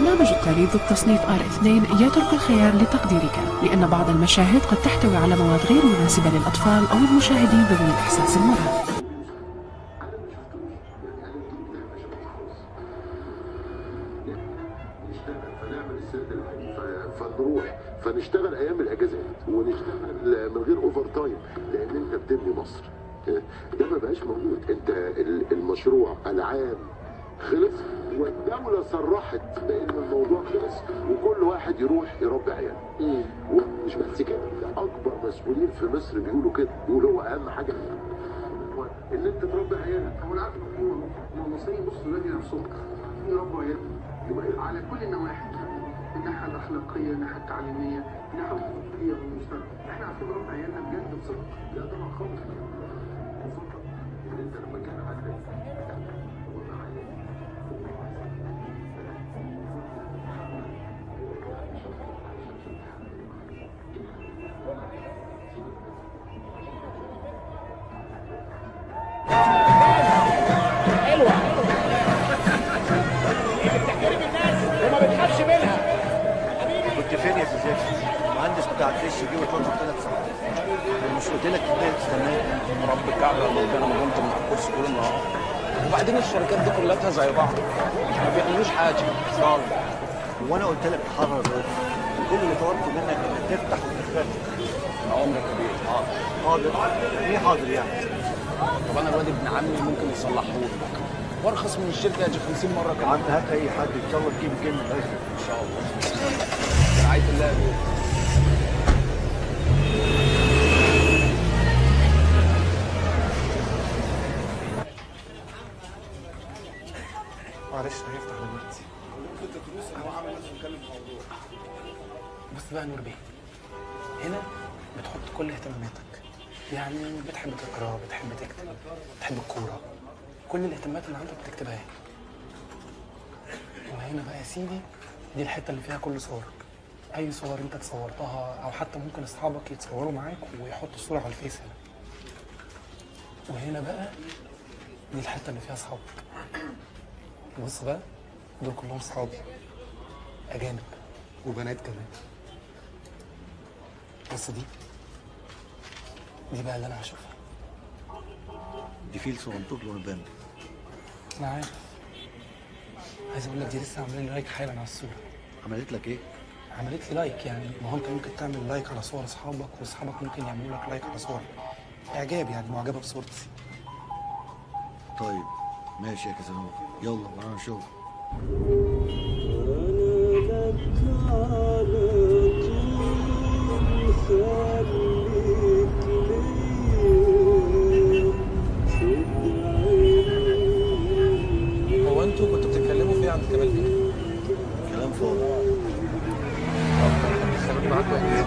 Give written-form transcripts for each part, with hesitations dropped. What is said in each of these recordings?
البرنامج التالي ذو التصنيف R2 يترك الخيار لتقديرك، لأن بعض المشاهد قد تحتوي على مواد غير مناسبة للأطفال أو المشاهدين ذوي الإحساس المرهف. فنروح فنشتغل ايام الاجازات ونشتغل من غير overtime، لان انت بتبني مصر. ده ما بقاش موجود. انت المشروع العام خلص، والدولة صرحت بان الموضوع خلص، وكل واحد يروح يربي عياله. ومش بس كده، ده اكبر مسؤولين في مصر بيقولوا كده، بيقولوا هو اهم حاجة ان انت تربي عيالك. هو انا عارف هم المصريين بصوا دلوقتي لنفسهم يربوا عيالهم على كل النواحي، الناحية الاخلاقية، الناحية التعليمية، الناحية الخلقية والمستقبل. احنا عارفين نربي عيالنا بجد بصدق. لا طبعا خالص. ان انت لما كان عندك حلوة اللي بتحترم الناس وما بتخافش منها. كنت فين يا سيزيف؟ المهندس بتاع الدش جه واتوقف 3 ساعات. انا مش قلت لك تبدا تستناه؟ رب الكعبة يا ربنا، ما قمت من على الكرسي طول النهار. وبعدين الشركات دي كلها زي بعض، ما بيعملوش حاجة خالص. وانا قلت لك تحرر الوقت، كل اللي طلبته منك انك تفتح وتتفتح. عمرك كبير. حاضر حاضر. ايه حاضر يعني؟ طب انا الواد ابن عمي ممكن يصلحه لك وارخص من الشركة اجي 50 مرة كمان. يا عم هات اي حد ان شاء الله تجيب الجن من الاخر. ان شاء الله. برعاية الله يا بيه. معلش هيفتح دلوقتي. بص بقى نور بيه، هنا بتحط كل اهتماماتك، يعني بتحب تقرا، بتحب تكتب، بتحب الكورة، كل الاهتمامات اللي عندك بتكتبها هنا. وهنا بقى يا سيدي دي الحتة اللي فيها كل صورك، اي صور انت تصورتها او حتى ممكن اصحابك يتصوروا معاك ويحطوا الصورة على الفيس هنا. وهنا بقى دي الحتة اللي فيها اصحابك. بص بقى دول كلهم صحابي، اجانب وبنات كمان. بص دي بقى اللي انا هشوفها. دي فيل صغنطوط لون بامبي. انا عارف. عايز اقول لك دي لسه عامله لي like حالا على الصورة. عملت لك ايه؟ عملت لي like. يعني ما هو انت ممكن تعمل like على صور اصحابك، واصحابك ممكن يعملوا لك like على صورك. اعجاب يعني، معجبه بصورتي. طيب ماشي يا كازانوفا، يلا ورانا شغل. هو انتوا كنتوا بتتكلموا في ايه عند كمال بيه؟ كلام فاضي. طب خلوني معاكم يعني.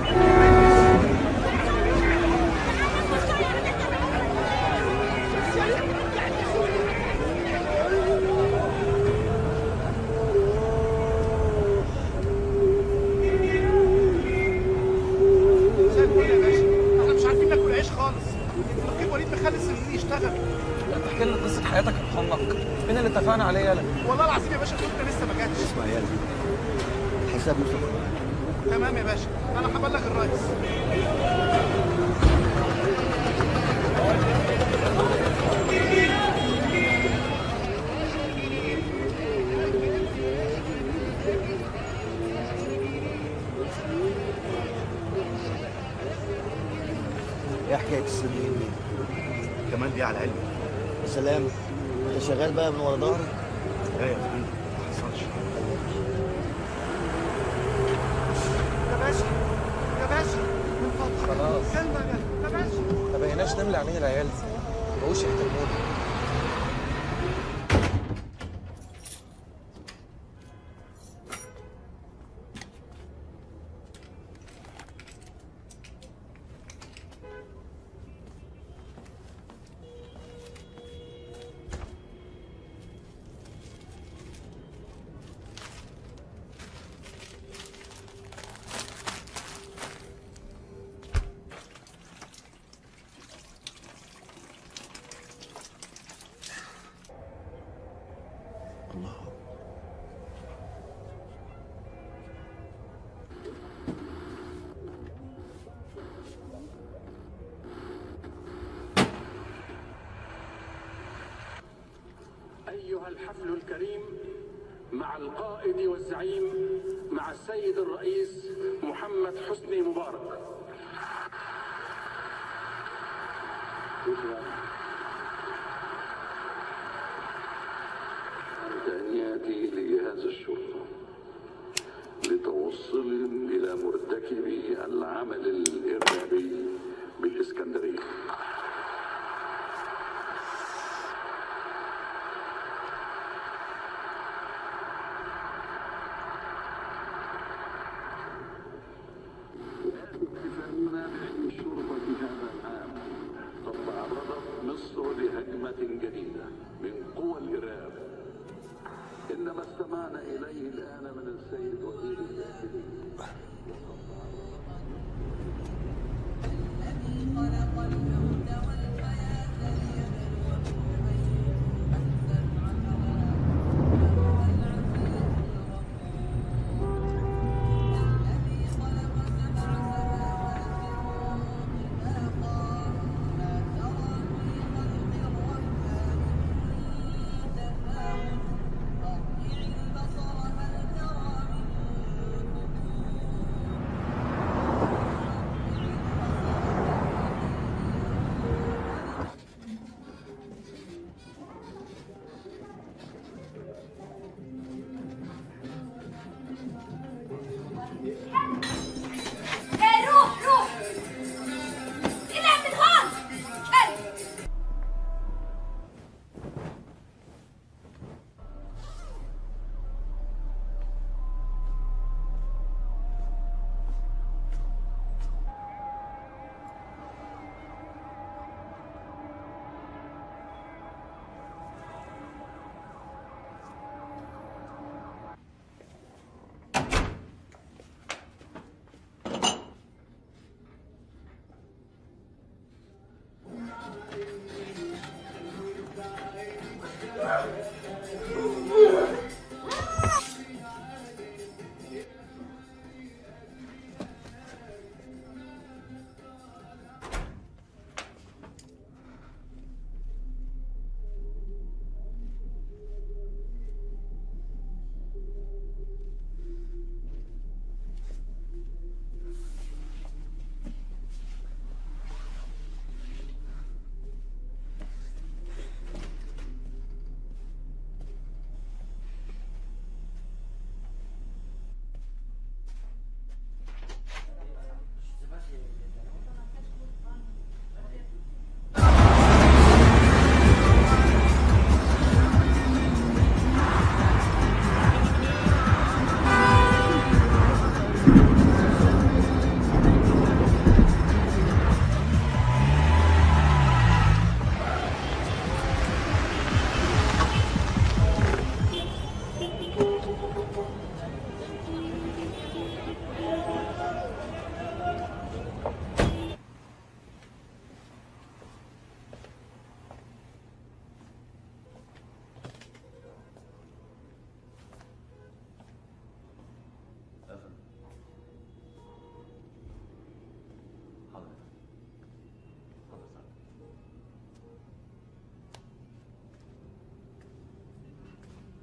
احنا مش عارفين ناكل عيش خالص. النقيب وليد مخلص اللي يشتغل. لا تحكي لنا قصة حياتك يا محنك. فين اللي اتفقنا عليه يالا؟ والله العظيم يا باشا الخطة لسه ما جاتش. اسمع يالا، الحساب يوصل. تمام يا باشا، انا هبلغ الرئيس. ايه حكاية السنين دي؟ كمان دي على علمي. يا سلام، انت شغال بقى من ورا ظهري؟ لا يا زميلي ما حصلش. يا باشا يا باشا من فضلك. خلاص كلمة يا باشا. ما بقيناش نملى عينين العيال دي، ما بقوش يحترمونا. أيها الحفل الكريم مع القائد والزعيم، مع السيد الرئيس محمد حسني مبارك. شكرا. تهنئتي لجهاز الشرطة لتوصلهم إلى مرتكبي العمل الإرهابي بالإسكندرية. احتفالنا بعيد الشرطة هذا العام قد تعرضت مصر لهجمة جديدة من قوى الإرهاب. إنما استمعنا إليه الآن من السيد وزير الداخلية. الذي خلق الموت والحياة ليبلوكم أيكم أحسن عملا وهو العزيز الغفور. الذي خلق 7 سماوات طباقا ما ترى في خلق الرحمن من تفاوت فارجع البصر هل ترى من فطور. ايه روح روح طلع من هون كلب.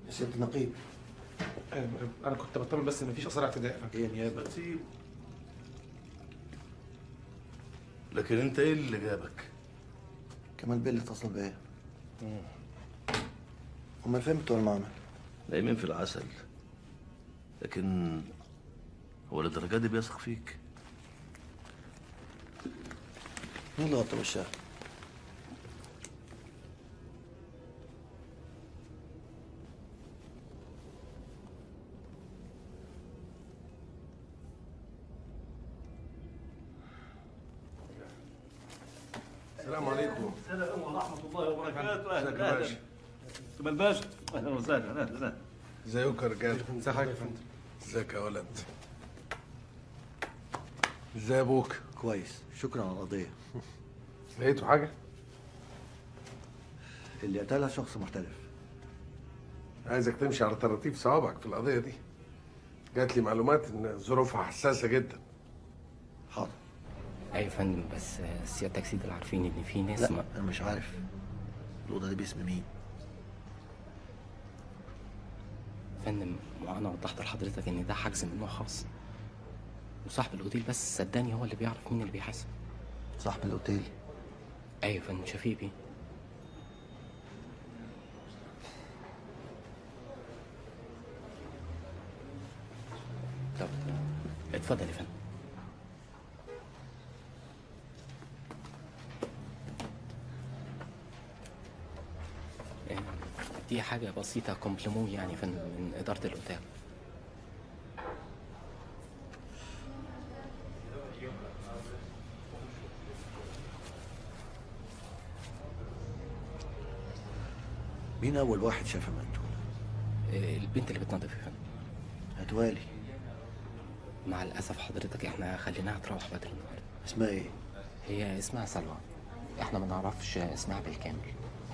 سيادة النقيب، انا كنت بطمن بس ان مفيش اثار اعتداء. هي نيابة. لكن انت ايه اللي جابك؟ كمال بيه اللي اتصل بيا. امال فين بتوع المعمل؟ نايمين في العسل. لكن هو للدرجة دي بيثق فيك؟ مين اللي غطى وشها؟ السلام عليكم. السلام ورحمة الله وبركاته. ازيك يا باشا؟ كمال باشا، اهلا وسهلا. اهلا وسهلا. ازيكم يا رجاله؟ ازي حضرتك يا فندم؟ ازيك يا ولد؟ ازاي ابوك؟ كويس، شكرا على القضية. لقيتوا حاجة؟ اللي قتلها شخص محترف. عايزك تمشي على تراتيب صوابعك في القضية دي. جات لي معلومات ان ظروفها حساسة جدا. حاضر. ايوه يا فندم، بس سيادتك سيد اللي عارفين ان في ناس. لا انا مش عارف الأوضة دي باسم مين. فندم انا وضحت لحضرتك ان ده حجز من نوع خاص، وصاحب الاوتيل بس صدقني هو اللي بيعرف مين اللي بيحاسب. صاحب الاوتيل؟ ايوه يا فندم، شفيق بيه. طب اتفضل يا فندم. دي حاجة بسيطة compliment يعني يا فندم من إدارة الأوتيل. مين أول واحد شافها مقتولة؟ البنت اللي بتنظف يا فندم. هتوالي. مع الأسف حضرتك إحنا خليناها تروح بدري النهاردة. اسمها إيه؟ هي اسمها سلوى، إحنا ما نعرفش اسمها بالكامل.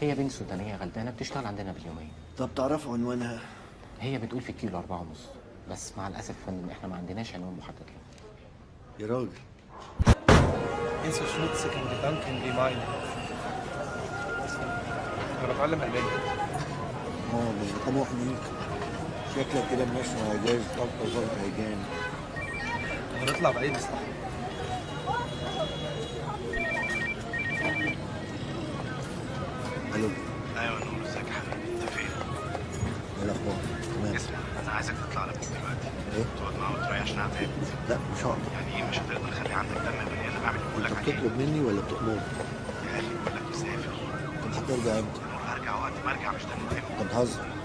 هي بنت سودانية غلبانة بتشتغل عندنا باليومية. طب تعرفوا عنوانها؟ هي بتقول في الكيلو 4.5، بس مع الأسف يا فندم إحنا ما عندناش عنوان محدد لها. يا راجل. In so schmutzigen Gedanken wie meine. أنا بتعلم ألماني. مش طموح ليك. شكلك كده ماشي مع جايز طلقة ظابط هيجان. هنطلع بأي مصلحة. الو. ايوه نور، ازيك يا حبيبي؟ انت فين؟ ايه الاخبار؟ تمام. اسمع، انا عايزك تطلع لابوك دلوقتي. ايه؟ تقعد معاه وتريح عشان انا تعبت. لا مش هقدر. يعني ايه مش هتقدر؟ خلي عندك دم بني ادم، اعمل اللي بقول لك عليه. انت بتطلب مني ولا بتأمرني؟ يا اخي بقول لك مسافر. طب هترجع امتى؟ هرجع وقت ما ارجع، مش ده المهم. انت بتهزر.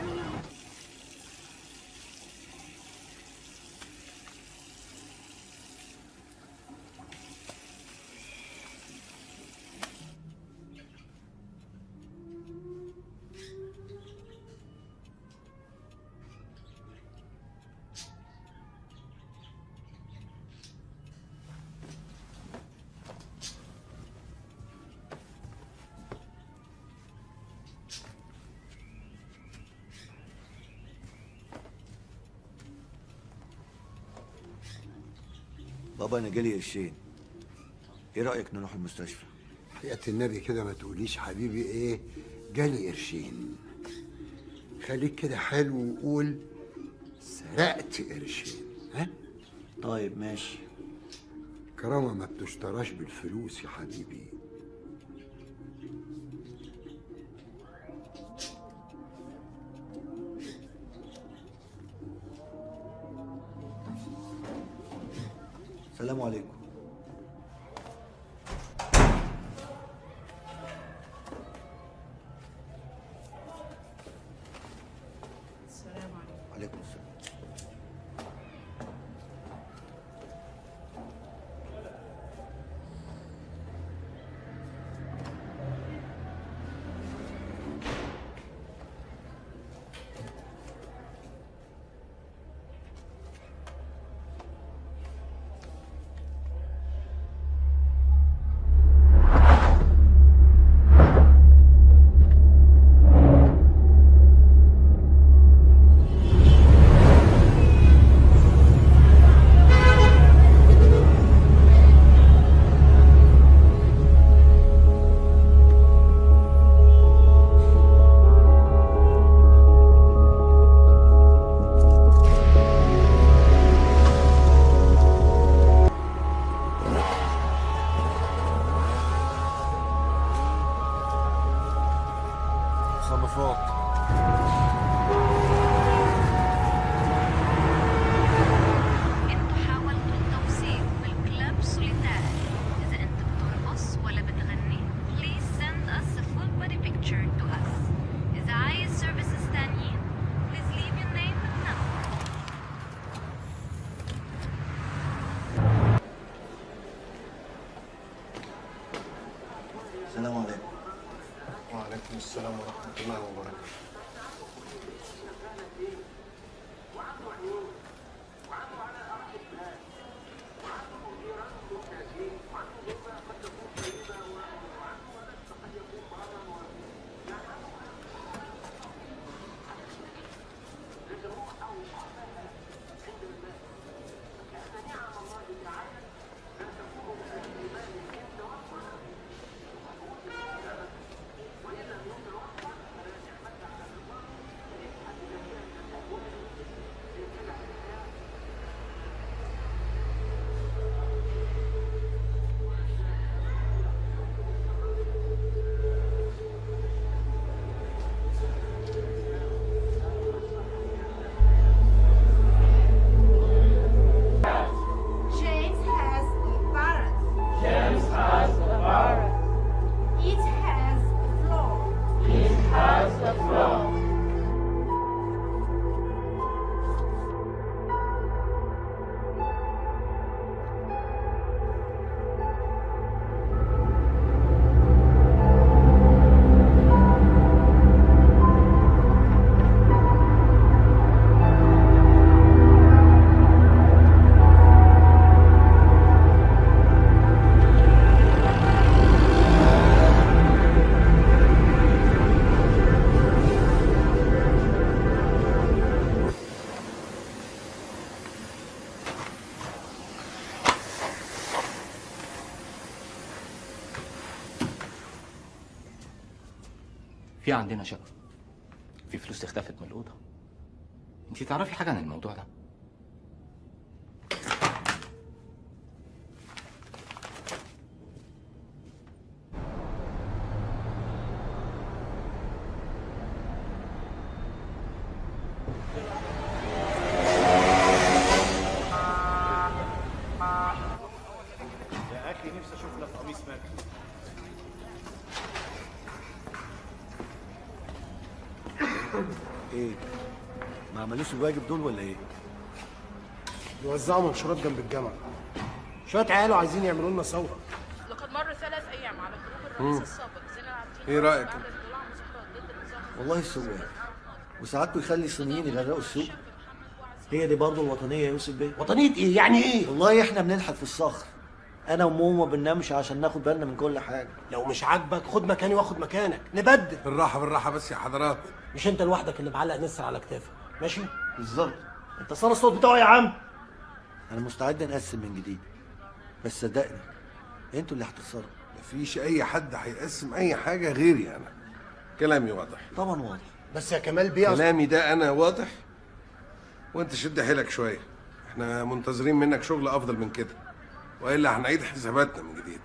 بابا انا جالي قرشين، ايه رايك نروح المستشفى؟ حقيقة النبي كده ما تقوليش حبيبي ايه جالي قرشين، خليك كده حلو وقول سرقت قرشين. ها؟ طيب ماشي. كرامة ما بتشتراش بالفلوس يا حبيبي. السلام عليكم. السلام عليكم. وعليكم السلام. مصنفات. انتوا حاولتوا التوصيف بال club سوليتير. إذا أنت بترقص ولا بتغني please send us a full body picture to us. إذا عايز services تانيين please leave your name and number. السلام عليكم. وعليكم السلام ورحمة الله وبركاته. في عندنا شقه، في فلوس اختفت من الاوضة. انت تعرفي حاجة عن الموضوع ده؟ يا اخي نفسي اشوف لك قميص ماكل. ايه؟ ما عملوش الواجب دول ولا ايه؟ بيوزعوا منشورات جنب الجامعة. شوية عيال عايزين يعملوا لنا ثورة. لقد مر 3 أيام على خروج الرئيس السابق زين العابدين. ايه رأيك؟ والله السواق وساعات بيخلي الصينيين يغرقوا السوق. هي دي برضه الوطنية يا يوسف بيه. وطنية ايه؟ يعني ايه؟ والله احنا بننحت في الصخر. انا وماما ما بننامش عشان ناخد بالنا من كل حاجة. لو مش عاجبك خد مكاني واخد مكانك، نبدل. بالراحة بالراحة بس يا حضرات. مش انت لوحدك اللي معلق نسر على كتافك، ماشي؟ بالظبط. انت صار الصوت بتاعه يا عم. انا مستعد نقسم من جديد، بس صدقني انتوا اللي هتخسروا. مفيش اي حد هيقسم اي حاجة غيري انا. كلامي واضح. طبعا واضح. بس يا كمال بيه كلامي ده انا واضح، وانت شد حيلك شوية. احنا منتظرين منك شغل افضل من كده، والا هنعيد حساباتنا من جديد.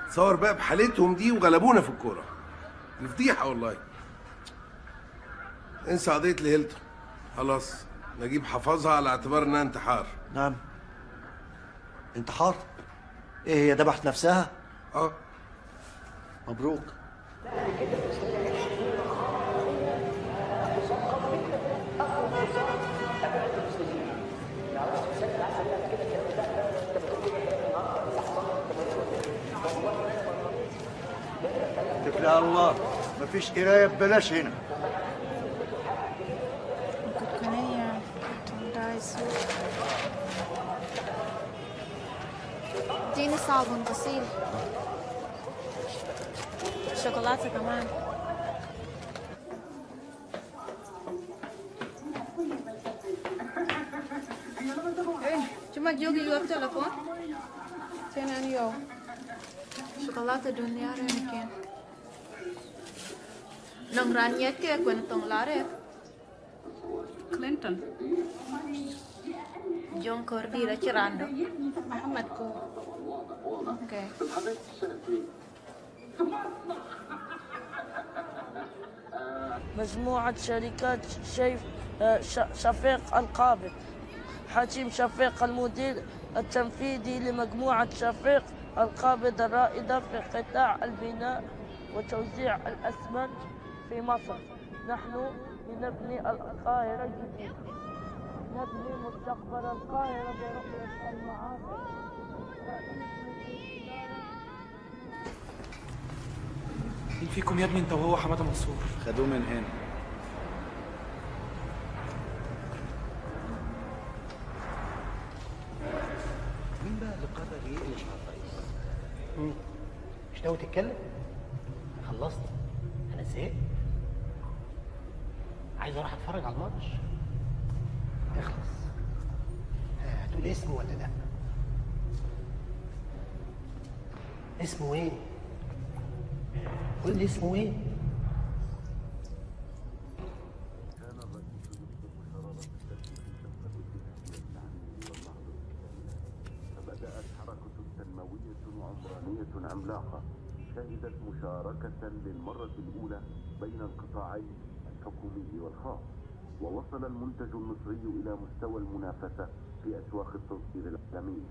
تصور بقى بحالتهم دي وغلبونا في الكورة. دي فضيحة والله. انسى قضية الهيلتون خلاص، نجيب حفظها على اعتبار انها انتحار. نعم انتحار؟ ايه هي ذبحت نفسها؟ اه. مبروك. اتكل على الله، مفيش قرايه ببلاش هنا. اديني صابون غسيل، شوكولاتة كمان. Cuma jogi luar telepon. Tienen yo. Chocolate dunia remekin. Nong ranyet ke kwen tong lare. Clinton. John Corby la Chirando. Muhammad ko. Okay. مجموعة شركات شفيق القابض. حاتم شفيق المدير التنفيذي لمجموعة شفيق القابض الرائدة في قطاع البناء وتوزيع الأسمنت في مصر. نحن لنبني القاهرة الجديدة، نبني مستقبل القاهرة برؤية المعاصر. مين فيكم يا ابني انت وهو حمادة منصور؟ خدوه من هنا. مين بقى اللي قرر يقلش على الرئيس؟ مش ناوي تتكلم؟ خلصت، انا زهقت، عايز اروح اتفرج على الماتش. اخلص. هتقول اسمه ولا لا؟ اسمه ايه؟ قول لي اسمه ايه؟ فبدأت حركة تنموية وعمرانية عملاقة شهدت مشاركة للمرة الأولى بين القطاعين الحكومي والخاص، ووصل المنتج المصري إلى مستوى المنافسة في أسواق التصدير العالمية،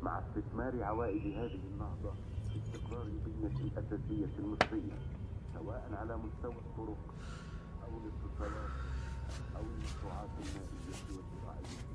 مع استثمار عوائد هذه النهضة في استقرار البنية الأساسية المصرية، سواء على مستوى الطرق أو الاتصالات أو المشروعات المائية والزراعية.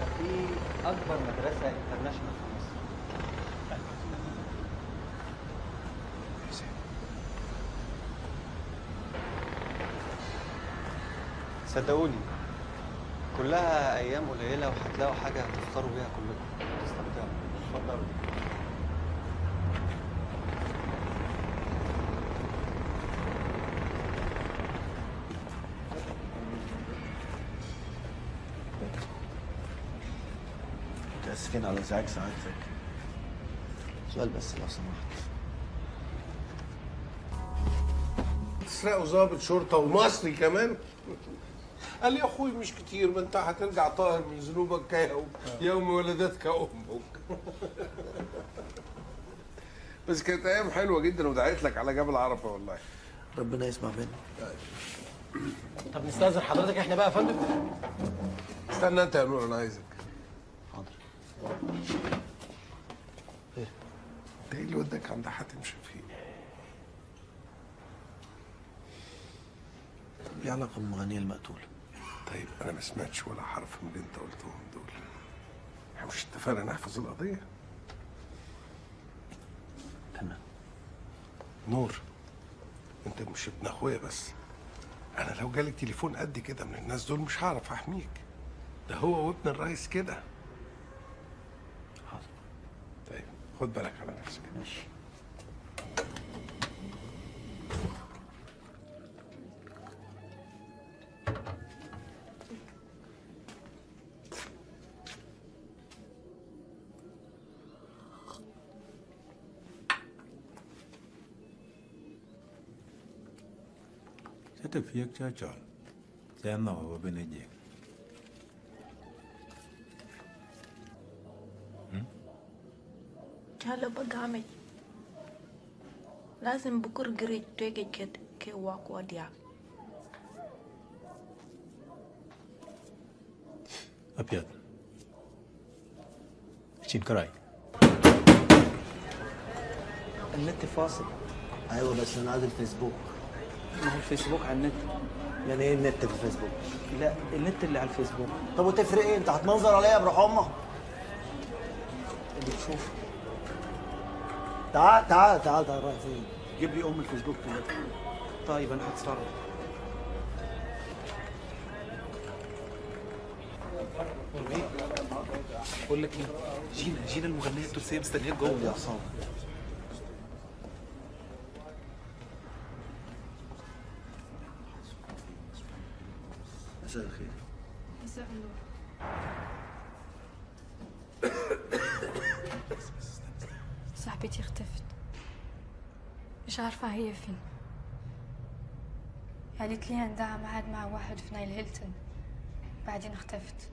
هيبقى فيه اكبر مدرسه international في مصر. صدقوني كلها ايام قليله وهتلاقوا حاجة هتفخروا بيها كلكم وتستمتعوا. اتفضلوا. متاسفين على ازعاج سعادتك. سؤال بس لو سمحت. تسرقوا ضابط شرطه ومصري كمان؟ قال لي يا اخوي مش كتير، ما انت هترجع طاهر من ذنوبك يوم ولدتك امك. بس كانت ايام حلوة جدا ودعيت لك على جبل عرفه والله. ربنا يسمع منك. طب نستأذن حضرتك احنا بقى يا فندم. استنى انت يا نور، انا عايزك. حاضر. خير. انت ايه اللي وداك عند حاتم شفيق؟ ليه علاقة بالمغنيه المقتوله. طيب انا ما سمعتش ولا حرف من اللي انت قلتهم دول. احنا مش اتفقنا نحفظ القضية؟ تمام. نور، انت مش ابن اخويا بس، انا لو جالي تليفون قد كده من الناس دول مش هعرف احميك. ده هو وابن الرئيس كده. حاضر. طيب خد بالك على نفسك. ماشي. تفيك تشال سيانا وبنجي چالو بغامي لازم بكر غريت تيجي كت كي واكو ديا أبيض شين كراي النت فاصل. ايوه بس انا عايز الفيسبوك. ما هو الفيسبوك على النت. يعني ايه النت في الفيسبوك؟ لا النت اللي على الفيسبوك. طب وتفرق ايه؟ انت هتمنظر عليا بروح امك. اللي تشوفه. تعال تعال تعال تعال، رايح فين؟ جيب لي ام الفيسبوك كده. طيب انا هتصرف. بقول لك ايه، جينا المغنية التونسية مستنياك جوه. يا عصام مساء الخير. مساء النور. صاحبتي اختفت، مش عارفة هي فين. قالت لي عندها ميعاد مع واحد في نايل هيلتون، بعدين اختفت.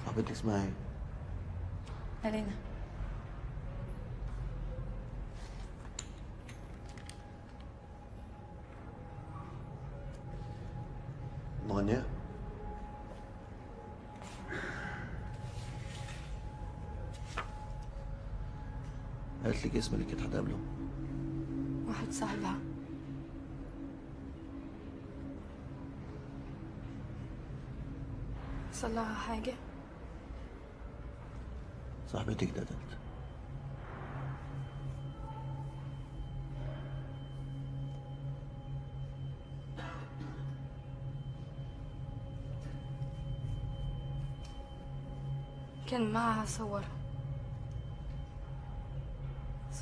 صاحبتك اسمها ايه؟ ألينا. مغنية؟ قالت لك اسم اللي كانت هتقابله؟ واحد صاحبها. حصل لها حاجة؟ صاحبتك اتقتلت. كان معها صور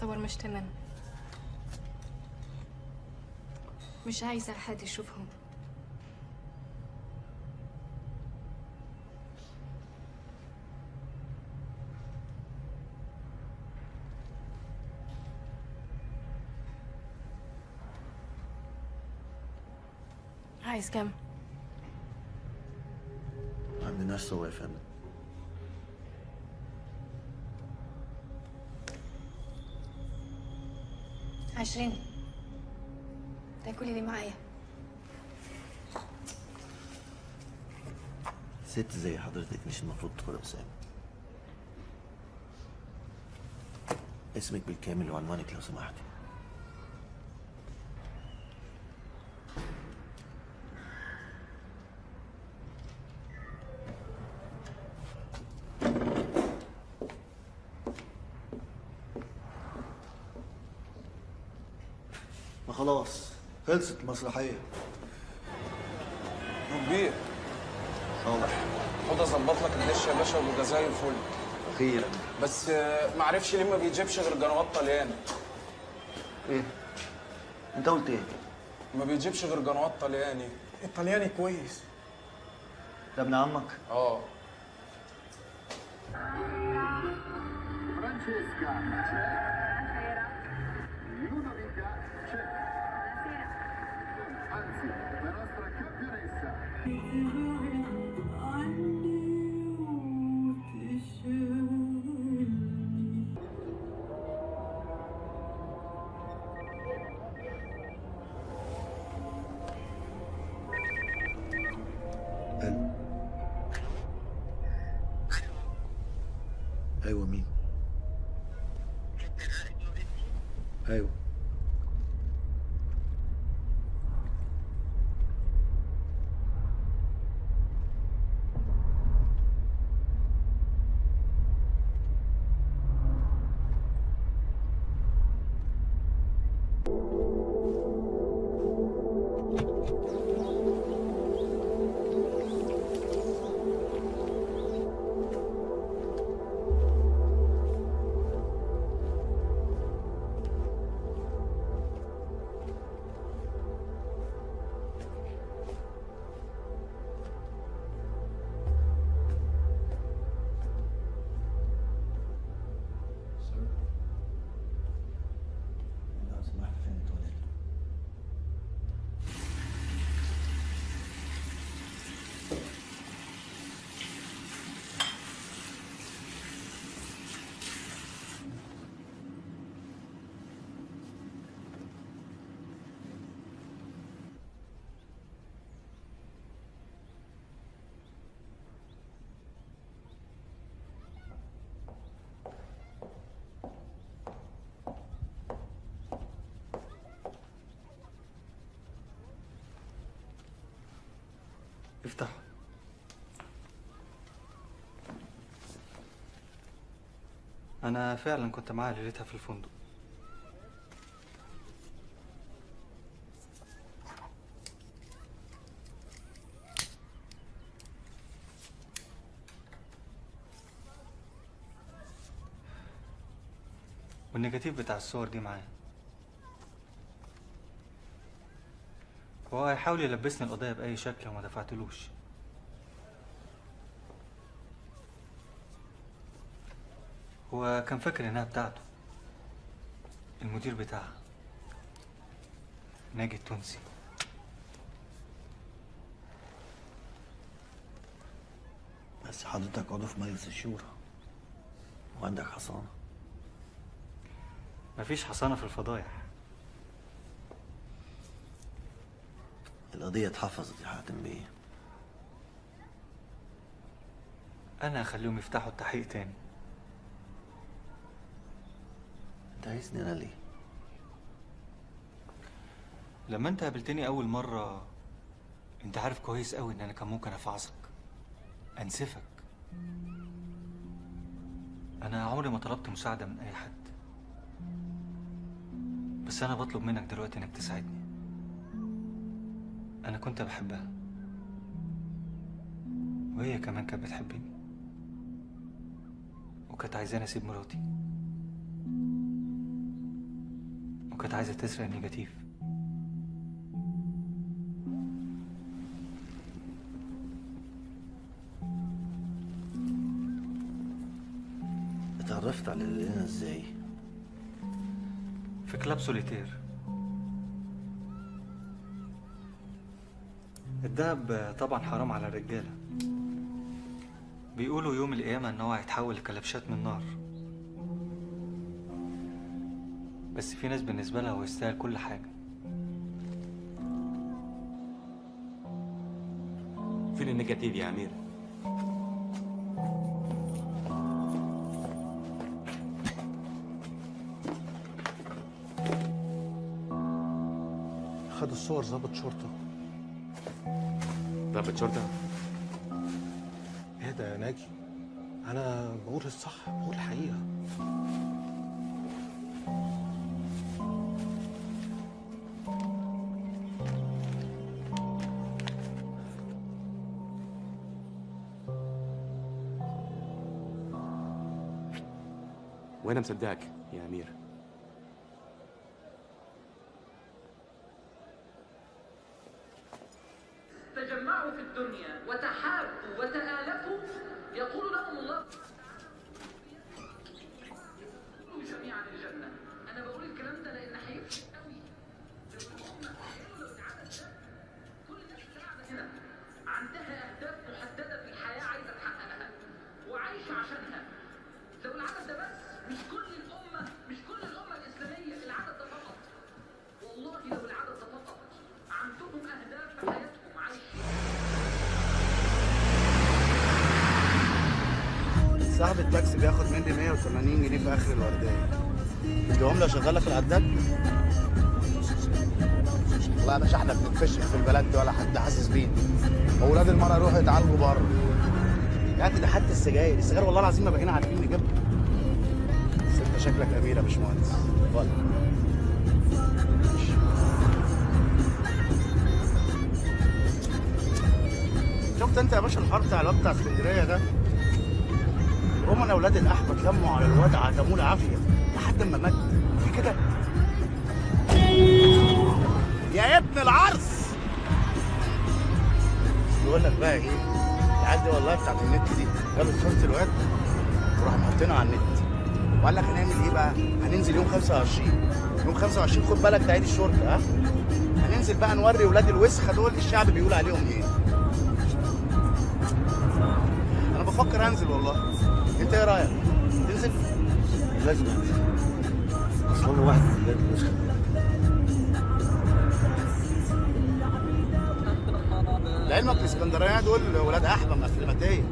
مش تمام، مش عايزة حد يشوفهم. عايز كام؟ ما عندناش صور يا فندم. 20. ده كل اللي معايا. ست زي حضرتك مش المفروض تدخل أسامة. اسمك بالكامل وعنوانك لو سمحتي. ما خلاص خلصت المسرحية. كبير صالح، خد اظبط لك الدش يا باشا وبقى زي الفل. اخيرا. بس ما عرفش ليه ما بيجيبش غير جنوات طلياني. ايه؟ انت قلت ايه؟ ما بيجيبش غير جنوات طلياني. الطلياني كويس. ده ابن عمك؟ اه. فرانشيسكا c'è، Ludovica c'è، anzi la nostra campionessa. ايوه مين؟ ايوه افتح. أنا فعلا كنت معاها ليلتها في الفندق. والنيجاتيف بتاع الصور دي معايا. هو هيحاول يلبسني القضية بأي شكل وما دفعتلوش. هو كان فاكر إنها بتاعته، المدير بتاعها ناجي التونسي. بس حضرتك عضو في مجلس الشورى وعندك حصانة. مفيش حصانة في الفضايح. القضية اتحفظت يا حاتم بيه. أنا هخليهم يفتحوا التحقيق تاني. أنت عايزني أنا ليه؟ لما أنت قابلتني أول مرة أنت عارف كويس أوي إن أنا كان ممكن أفعصك، أنسفك. أنا عمري ما طلبت مساعدة من أي حد، بس أنا بطلب منك دلوقتي إنك تساعدني. أنا كنت بحبها وهي كمان كانت بتحبني، وكانت عايزاني أسيب مراتي، وكانت عايزة تسرق النيجاتيف. اتعرفت على لينا ازاي؟ في كلاب سوليتير. الدهب طبعا حرام على الرجالة، بيقولوا يوم القيامة ان هو هيتحول لكلبشات من نار، بس في ناس بالنسبة لها هو يستاهل كل حاجة. فين ال négatif يا امير؟ خد الصور ظابط شرطه. ضابط شرطه؟ اهدى يا ناجي، انا بقول الصح، بقول الحقيقة. وانا مصدقك يا امير. تجمعوا في الدنيا وتحابوا وتآلفوا، يقول لهم الله جميعا الجنة. أنا بقول الكلام ده لأن هيفرق قوي لو الأمة، لو العدد ده، كل الناس اللي قاعدة هنا عندها أهداف محددة في الحياة عايزة تحققها وعايشة عشانها. لو العدد ده بس، مش كل الأمة، مش كل الأمة الإسلامية، العدد ده فقط، والله لو العدد ده فقط عندهم أهداف في حياتهم عايشين. صاحب التاكسي بياخد مني 180 جنيه في اخر الوردية. تديهم له اشغل لك العداد؟ والله يا باشا احنا بنتفشخ في البلد دي ولا حد حاسس بينا. اولاد المرأة يروحوا يتعالجوا بره. يا اخي ده حتى السجاير، السجاير والله العظيم ما بقينا عارفين نجيبها. بس انت شكلك امير يا باشمهندس. اتفضل. شفت انت يا باشا الحوار بتاع الواد بتاع اسكندرية ده؟ هم انا اولاد الاحبة اتلموا على الواد عدموه العافية لحد ما مات في كده. يا ابن العرس. بيقول لك بقى ايه؟ العيال دي والله بتاعت النت دي جابت صوره الواد وراح حاطينها على النت وقال لك هنعمل ايه بقى؟ هننزل يوم 25، يوم 25 خد بالك ده عيد الشرطة، ها؟ هننزل بقى نوري ولاد الوسخة دول الشعب بيقول عليهم ايه. انا بفكر انزل والله. انت ايه رايك؟ تنزل؟ لازم انزل. اصل انا واحد من ولاد الوسخة. لعلمك الاسكندرانية دول ولاد احبه مقفلماتيه،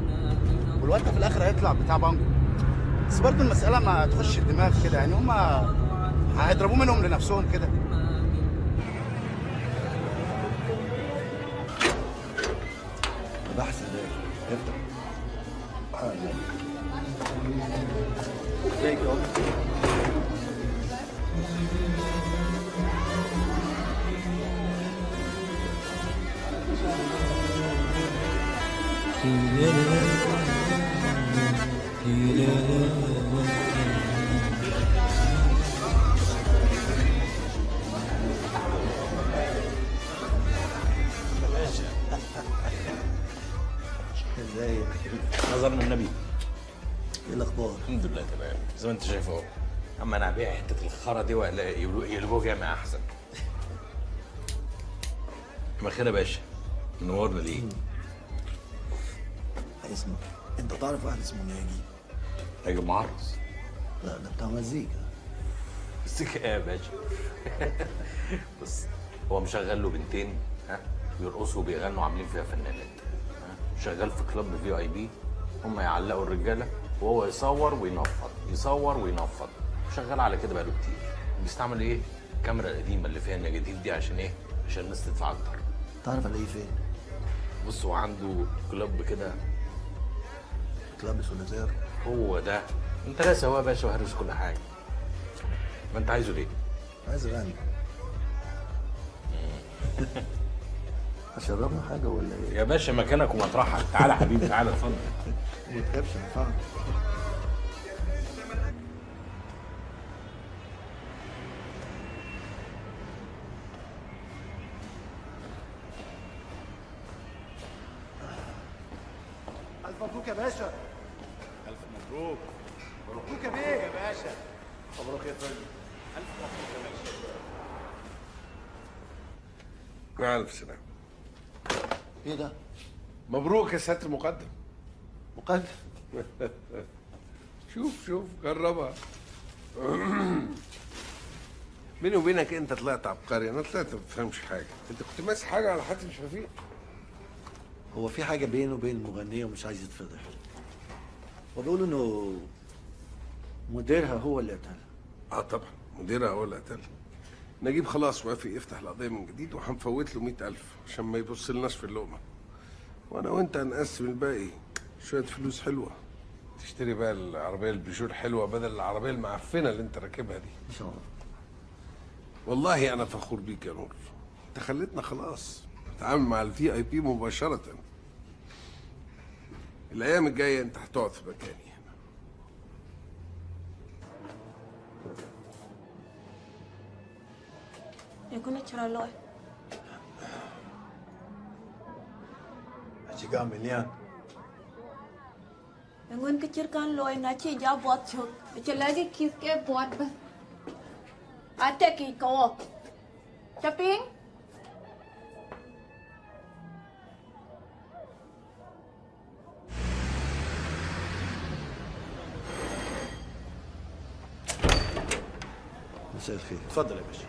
والواد ده في الاخر هيطلع بتاع بانجو. بس برضه المسالة ما تخش الدماغ كده، يعني هما هيضربوه منهم لنفسهم كده. بحث ده افتح. ازيك يا عمر؟ ازيك؟ نظرنا النبي. ايه الاخبار؟ الحمد لله تمام زي ما انت شايف اهو. اما انا هبيع حتة الخرا دي ولا يقلبوها جامع احسن. ما خير يا باشا، منورنا ليه؟ اسمع، انت تعرف واحد اسمه ناجي؟ ناجي معرس؟ لا ده بتاع مزيكا. مزيكا ايه يا باشا؟ بص، هو مشغل له بنتين، ها، بيرقصوا وبيغنوا عاملين فيها فنانات، ها، شغال في club VIP، هم يعلقوا الرجالة وهو يصور وينفض، يصور وينفض، شغال على كده بقاله كتير. بيستعمل ايه؟ الكاميرا القديمة اللي فيها ال negative دي عشان ايه؟ عشان الناس تدفع اكتر. تعرف الاقيه فين؟ بص، هو عنده club كده، club سوليتير. هو ده. انت لسه هو يا باشا وهرس كل حاجة. ما انت عايزه ليه؟ عايز اغني. هشربنا حاجة ولا ايه؟ يا باشا مكانك ومطرحك، تعالى حبيبي تعالى اتفضل. ما تخافش انا فاهم. ألف مبروك يا باشا. ألف مبروك. مبروك يا بيه يا باشا. مبروك يا فندم. ألف مبروك يا باشا. مع ألف سلامة. إيه ده؟ مبروك يا سيادة المقدم. مقدم؟ شوف شوف جربها. بيني وبينك أنت طلعت عبقري، أنا طلعت ما بفهمش حاجة. أنت كنت ماسك حاجة على حاتم شفيق؟ هو في حاجة بينه وبين المغنية ومش عايز يتفضح. وبيقولوا إنه مديرها هو اللي قتلها. آه طبعا، مديرها هو اللي قتلها. نجيب خلاص وافق يفتح القضية من جديد وهنفوت له 100,000 عشان ما يبص لناش في اللقمة. وأنا وأنت هنقسم الباقي، شوية فلوس حلوة. تشتري بقى العربية البيجو الحلوة بدل العربية المعفنة اللي أنت راكبها دي. إن شاء الله. والله أنا فخور بيك يا نور. أنت خليتنا خلاص نتعامل مع ال VIP مباشرة. الأيام الجاية أنت هتقعد في مكاني هنا. يكون ترى لوي. أشجع مليان. يقول كتير كان لوي ناتشي جا بوت شو. چلاگي كيس کے بوت بس. أتكي كوا. شابين. مساء الخير. اتفضل يا باشا.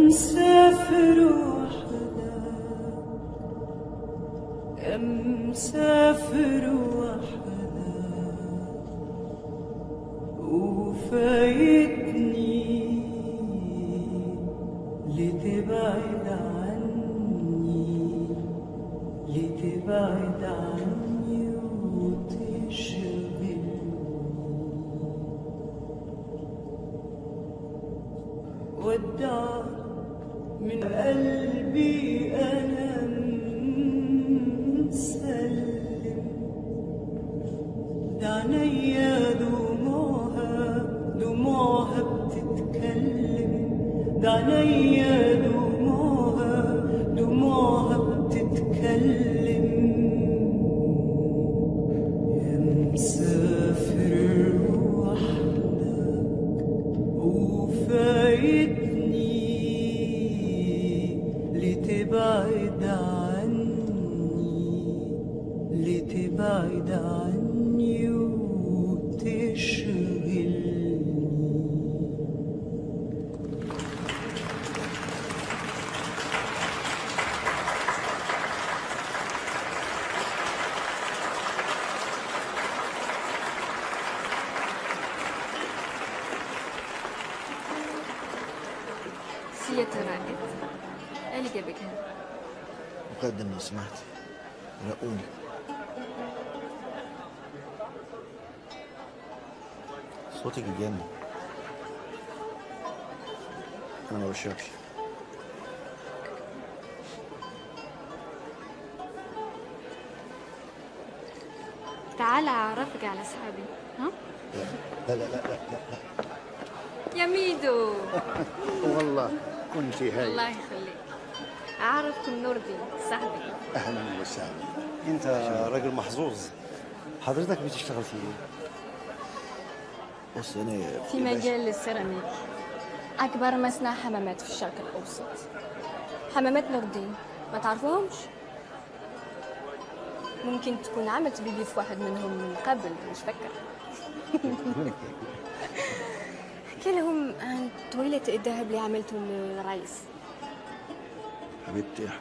مسافر وحدك، مسافر وحدك وفايتني لتبعد عني، لتبعد عني وتشغلني. ودعك من قلبي أنا مسلم، ده عينيا دموعها دموعها بتتكلم، ده عينيا دموعها دموعها بتتكلم. يا مسافر وحدك وفايتني لتبعد عني، لتبعد عني وتشغلني. سيادة الرائد، ايه اللي جابك هنا؟ مقدم لو سمحت، رقوني. صوتك يجنن. أنا ما بشربش. تعال أعرفك على أصحابي. ها؟ لا لا لا لا لا لا. يا ميدو. والله كنت هاي. الله يخليك. أعرفكم نوردي صاحبي. أهلا وسهلا. أنت راجل محظوظ. حضرتك بتشتغل في إيه؟ بص أنا في مجال السيراميك. أكبر مصنع حمامات في الشرق الأوسط. حمامات نوردي، ما تعرفوهمش؟ ممكن تكون عملت بيبي في واحد منهم من قبل، مش فاكرة. احكي لهم عن تويلة الذهب اللي عملته للرئيس. حبيبتي احنا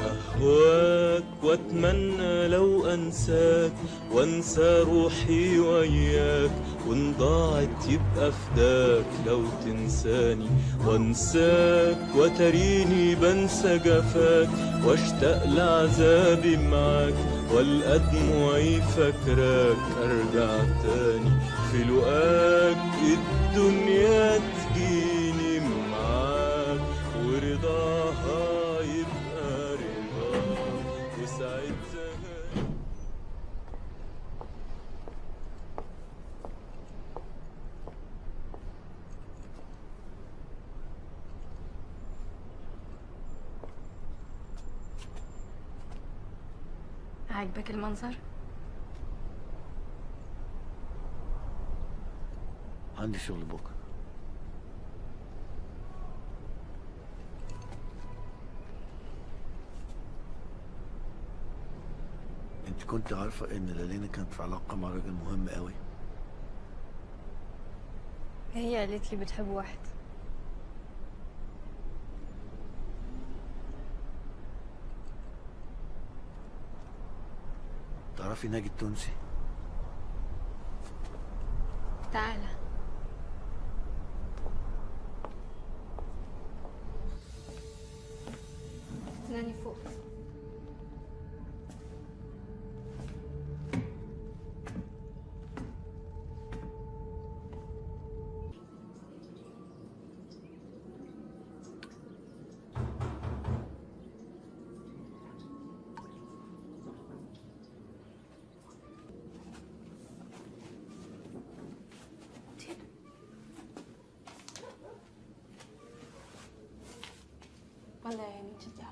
أهواك وأتمنى لو أنساك وأنسى روحي وياك، وإن ضاعت يبقى فداك لو تنساني، وأنساك وتريني بنسى جفاك، واشتاق لعذابي معاك، والقى دموعي فاكراك، أرجع تاني في لقاك، الدنيا تجيني معاك، ورضاها يبقى رضاك، وساعتها عاجبك المنظر؟ عندي شغل بكره. كنت عارفة إن لالينا كانت في علاقة مع راجل مهم قوي؟ هي قالت لي بتحب واحد. تعرفي ناجي التونسي؟ تعالى. استناني فوق. ولا يعني تزعل.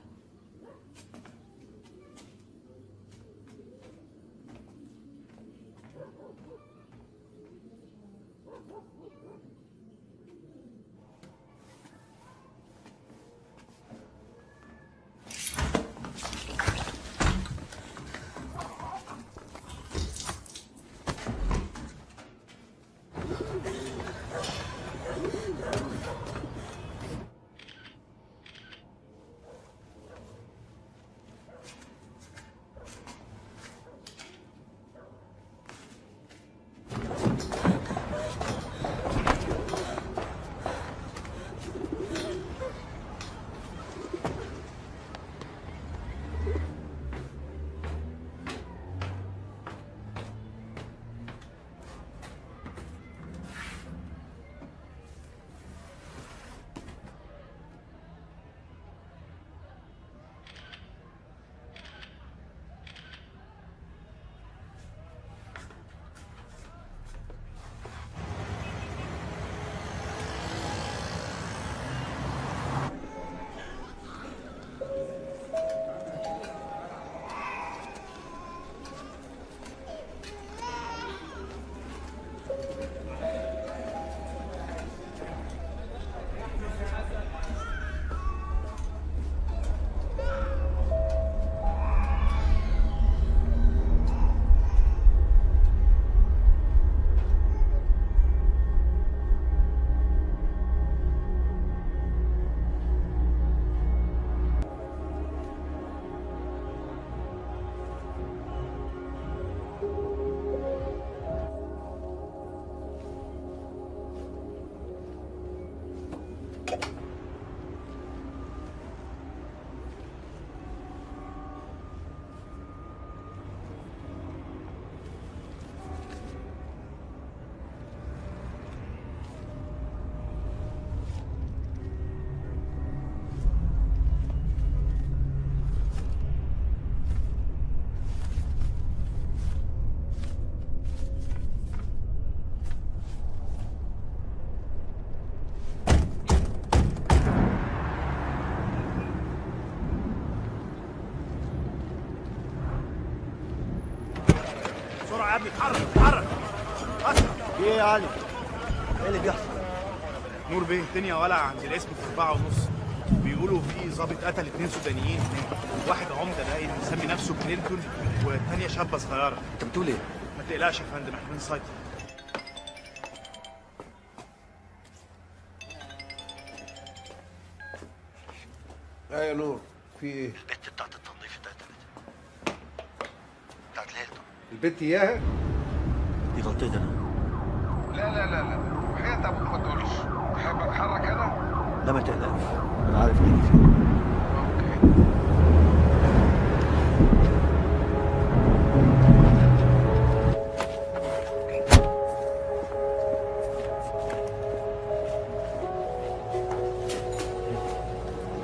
يا ابني اتحرك اتحرك اسرع. في ايه يا علي؟ ايه اللي بيحصل؟ نور بيه الدنيا ولع عند الاسم في 4:30. بيقولوا في ظابط قتل 2 سودانيين هناك، واحد عمده باين مسمي نفسه كلينتون والثانية شابه صغيرة. انت بتقول ايه؟ ما تقلقش يا فندم احنا بنسيطر. ايه يا نور في ايه؟ البت بتاعت التنظيف اتقتلت. بتاعت الهيلتون. البت اياها؟ دي غلطتي انا. لا لا لا لا وحياة ابوك ما تقولش. تحب اتحرك انا؟ لا ما تقلقش انا عارف مين فين. okay.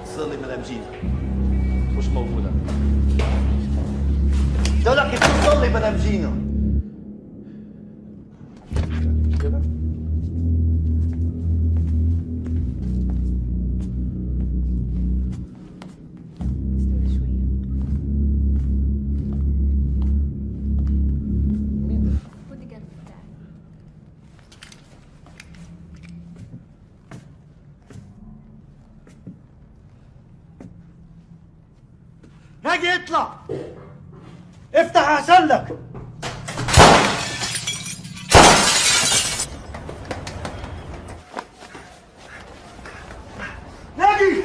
صلي مدام جينا مش موجودة. قلت لك اتصلي مدام جينا. كده؟ استنى شوية. مين ده؟ بودي جارد بتاعي. ناجي اطلع. افتح احسن لك. ناجي،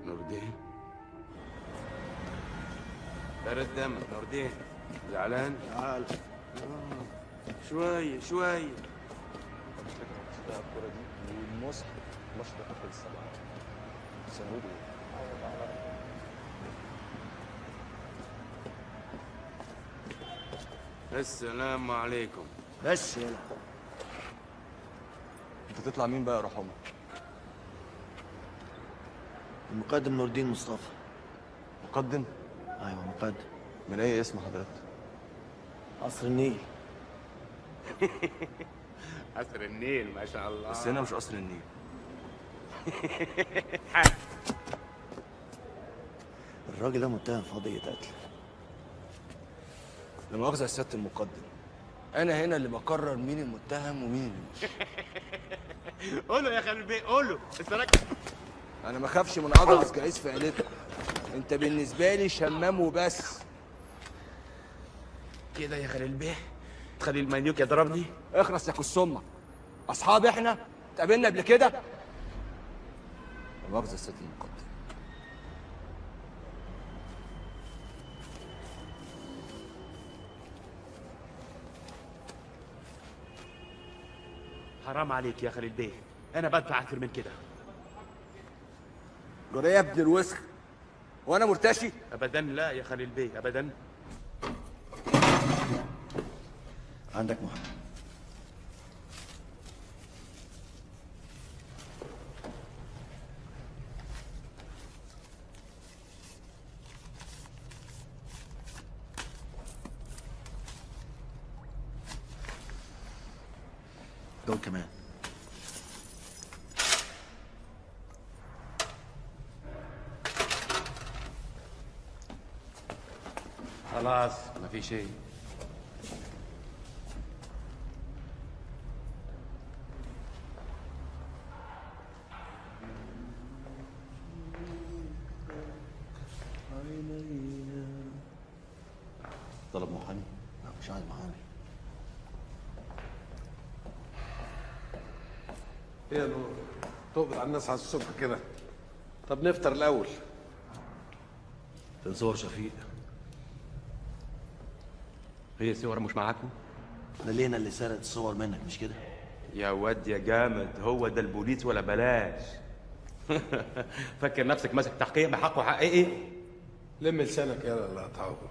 نوردين برد دمك. نوردين زعلان؟ تعال شوية شوية. الكرة دي والمصحف الماتش ده قفل 7 سنوده. السلام عليكم. بس يلا انت تطلع مين بقى يا روح امك؟ المقدم نور الدين مصطفى. مقدم؟ ايوه مقدم. من اي اسم حضرتك؟ قصر النيل. قصر النيل ما شاء الله. بس هنا مش قصر النيل. الراجل ده متهم في قضية قتل. لا مؤاخذة يا سيادة المقدم، أنا هنا اللي بقرر مين المتهم ومين اللي مش. قوله يا خالد بيه، قوله. أنا ما اخافش من أضعف جعيز في عيلتكم. أنت بالنسبة لي شمام وبس. كده يا خليل بيه؟ تخلي المنيوك يضربني؟ اخرس يا كسومة. اصحاب احنا؟ اتقابلنا قبل كده؟ لا مؤاخذة سيادة المقدم. حرام عليك يا خليل بيه، انا بدفع اكتر من كده. جرى يا ابن الوسخ، وانا مرتشي؟ ابدا لا يا خليل بيه، ابدا. عندك محامي؟ دول كمان. خلاص ما في شيء. طلب محامي؟ لا مش عايز محامي. ايه يا نور؟ تقبض على الناس على الصبح كده؟ طب نفطر الاول. فين صور شفيق؟ هي الصور مش معاكم؟ ده لينا اللي سرقت الصور منك مش كده؟ يا واد يا جامد، هو ده البوليس ولا بلاش. فكر نفسك ماسك تحقيق بحقه حقيقي؟ لم لسانك يلا لا تعور.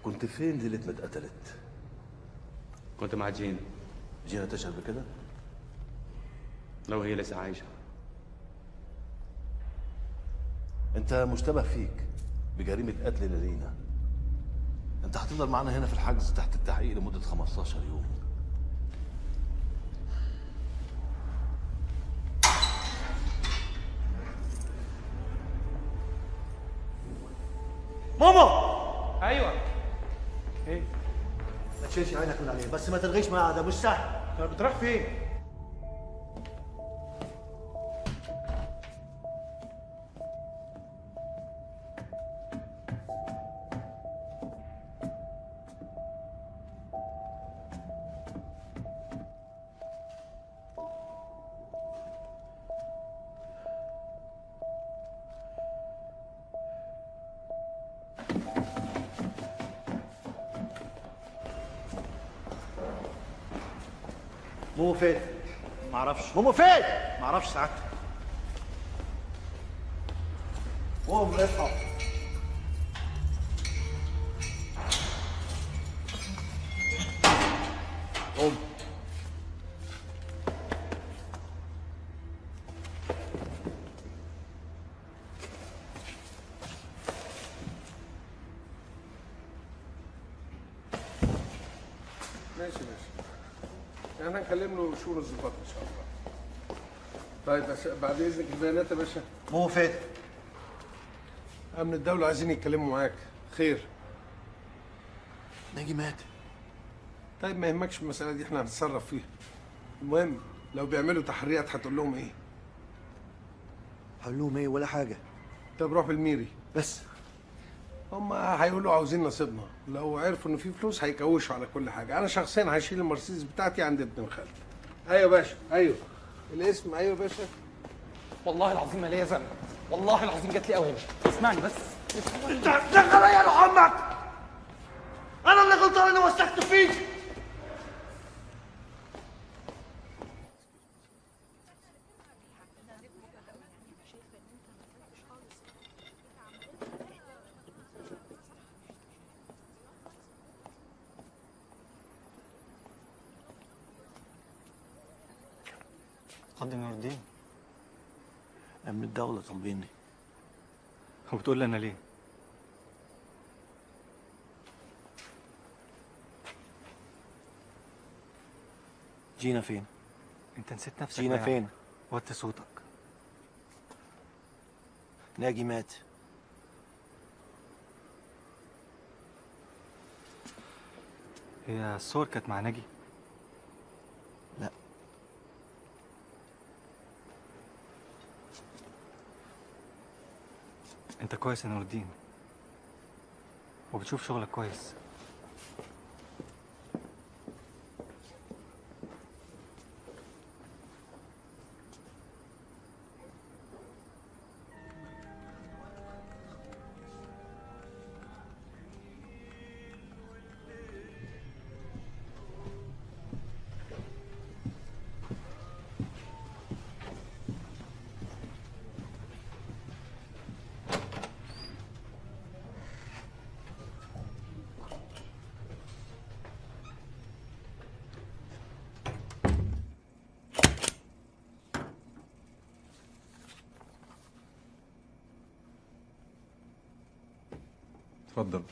كنت فين ليلة ما اتقتلت؟ كنت مع جينا. جينا تشهد بكده؟ لو هي لسه عايشة. انت مشتبه فيك بجريمة قتل لينا. انت هتفضل معانا هنا في الحجز تحت التحقيق لمدة 15 يوم. ماما. ايوه. ايه؟ ما تشيلش عينك من عليه، بس ما تلغيش معاه، ده مش سهل. طب بتروح فين؟ مومو فين؟ معرفش. مومو فين؟ معرفش سعادتك. قوم اصحى. قوم. ماشي ماشي. احنا هنكلم له شؤون الظباط ان شاء الله. طيب بس بعد اذنك البيانات يا باشا. مو فين؟ امن الدولة عايزين يتكلموا معاك. خير؟ ناجي مات. طيب ما يهمكش المسألة دي، احنا هنتصرف فيها. المهم لو بيعملوا تحريات هتقول لهم ايه؟ هقول لهم ايه؟ ولا حاجة. طب روح بالميري بس. هم هيقولوا عاوزين نصيبنا، لو عرفوا ان في فلوس هيكوشوا على كل حاجة. انا شخصيا هشيل المرسيدس بتاعتي عند ابن خالتي. ايوه يا باشا، ايوه الاسم، ايوه يا باشا. والله العظيم ما ليا ذنب، والله العظيم جات لي اوامر. اسمعني بس. انت هتدخل يا محمد، انا اللي غلطان اني وثقت فيك. قدم نور الدين. أمن الدولة طالبيني. وبتقول لي أنا ليه؟ جينا فين؟ أنت نسيت نفسك. جينا فين؟ وطي صوتك. ناجي مات. هي الصور كانت مع ناجي؟ لا. انت كويس يا نور الدين، وبتشوف شغلك كويس. اتفضل.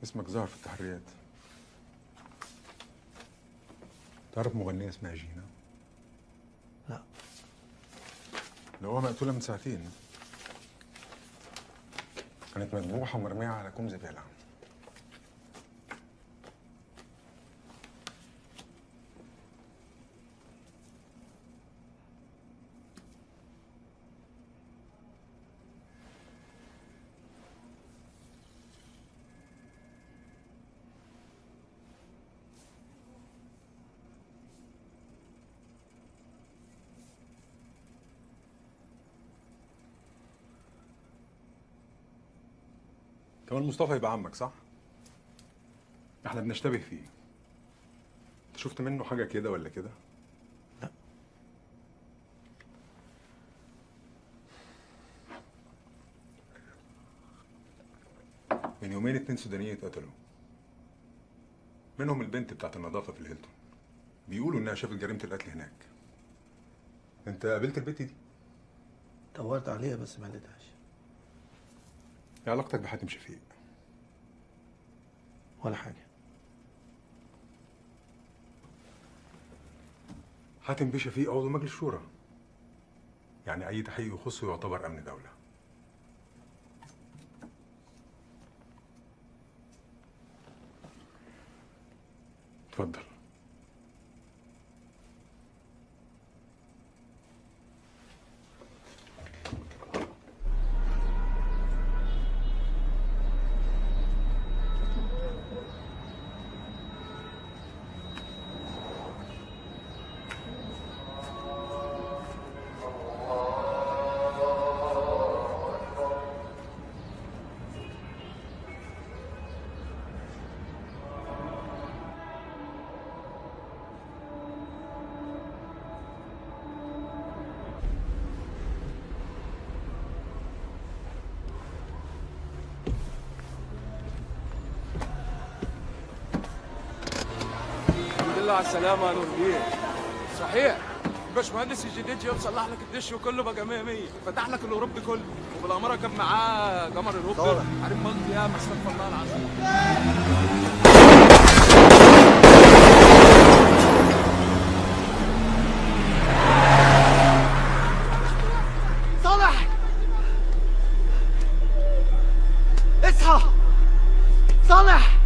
اسمك ظهر في التحريات. تعرف مغنية اسمها جينا؟ لا. لقوها مقتولة من ساعتين. كانت مذبوحة ومرمية على كوم زبالة. كمال مصطفى يبقى عمك صح؟ احنا بنشتبه فيه. انت شفت منه حاجة كده ولا كده؟ لا. من يومين 2 سودانيين اتقتلوا. منهم البنت بتاعت النظافة في الهيلتون. بيقولوا انها شافت جريمة القتل هناك. انت قابلت البنت دي؟ دورت عليها بس ما لقيتهاش. ايه علاقتك بحاتم شفيق؟ ولا حاجة. حاتم بيه شفيق عضو مجلس شورى. يعني أي تحقيق يخصه يعتبر أمن دولة. اتفضل. على السلامة يا نور بيه. صحيح الباشمهندس الجديد جه وصلح لك الدش وكله بقى 100 100، فتح لك الاوروبي كله، وبالأمارة كان معاه قمر الهوبر عارف مالتي يا استغفر الله العظيم. صالح اصحى صالح.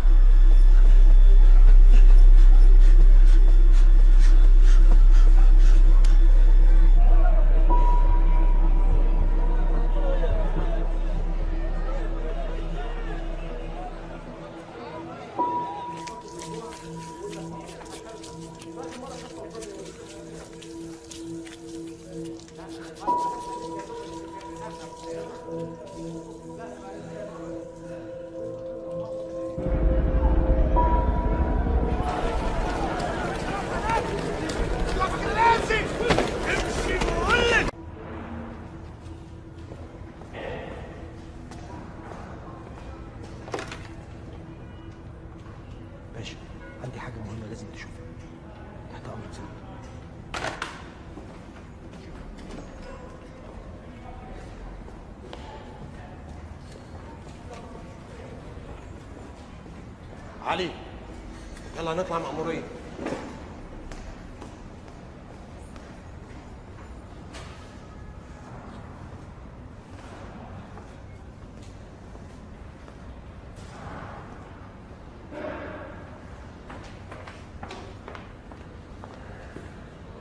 باشا عندي حاجة مهمة لازم تشوفها. تحت أمرك سيدي. علي يلا نطلع مأمورية.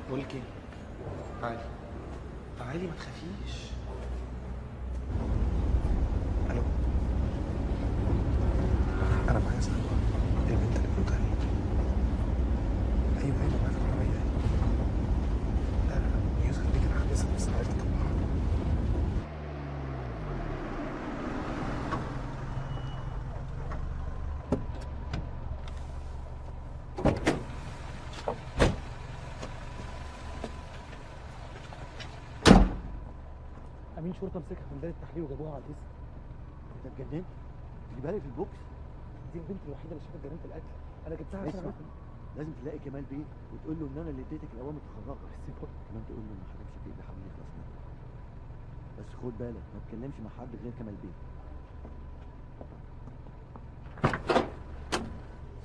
بقولك ايه؟ تعالي تعالي ما تخافيش. الو، انا معايا سلوى البنت اللي بتغني. ايوه ايوه معايا في العربية. لا لا لا يوسف دي كان حادثه بس عرفت اطلعها. امين شرطه مسكها في ميدان التحرير وجابوها على الاسم. انت اتجننت؟ تجيبها لي في البوكس؟ دي البنت الوحيدة اللي شافت جريمة القتل، انا جبتها عشان. اسمع، لازم تلاقي كمال بيه وتقول له ان انا اللي اديتك الاوامر تخرجك. بس كمان تقول له ان حبيب شفيق بيحاول يخلص منك. بس خد بالك ما تكلمش مع حد غير كمال بيه.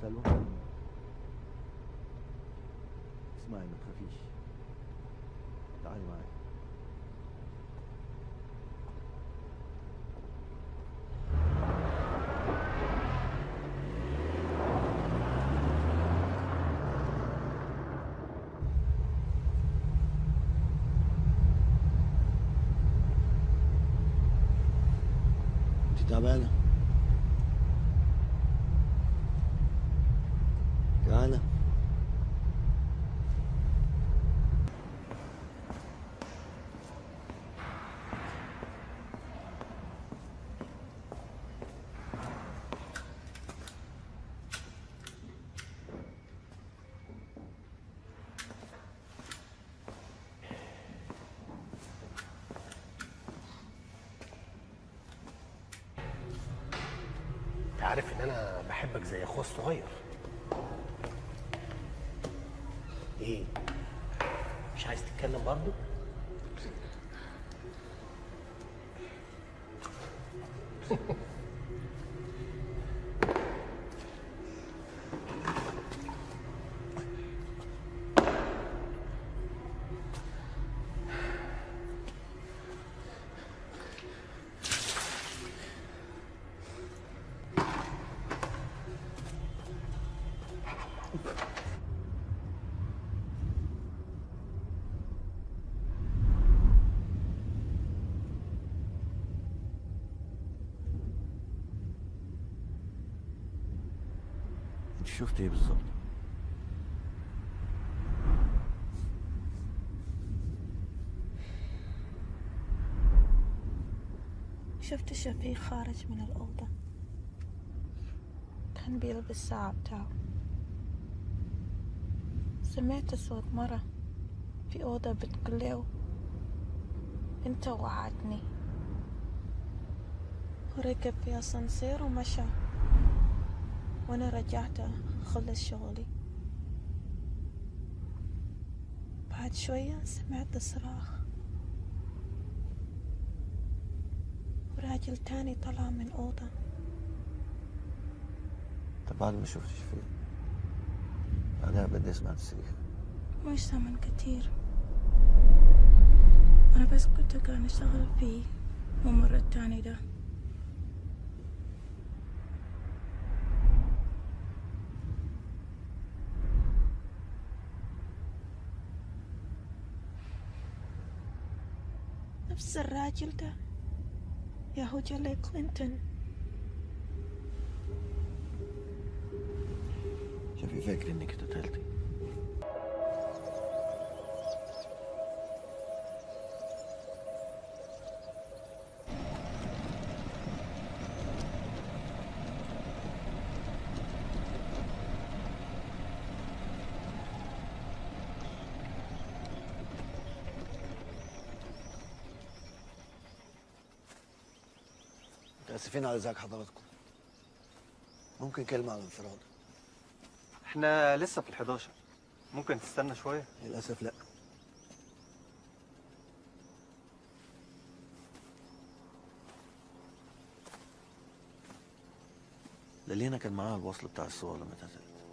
سلوى اسمعي، ما تخافيش، تعالي معايا. انت تعبانة؟ جعانة؟ عارف ان انا بحبك زي اخويا الصغير. ايه؟ مش عايز تتكلم برضو؟ انت شفت ايه بالظبط؟ شفت شفيق خارج من الأوضة، كان بيلبس الساعة بتاعه. سمعت صوت مرة في أوضة بتقول انت وعدتني، وركب في أسانسير ومشى، وأنا رجعت أخلص شغلي. بعد شوية سمعت صراخ، وراجل تاني طلع من أوضة. طب بعد ما شفت شفيق بعدها بدي أسمع الصريخ؟ مش زمن كتير، أنا بس كنت قاعد أشتغل في ممر التاني ده. نفس الراجل ده ياهو جالي كلينتون. شفيق فاكر انك اتقتلتي. متأسفين على ازعاج حضراتكم. ممكن كلمة على الانفراد؟ احنا لسه في ال11، ممكن تستنى شوية؟ للأسف لا. لينا كان معاها الوصل بتاع الصور لما اتقتلت،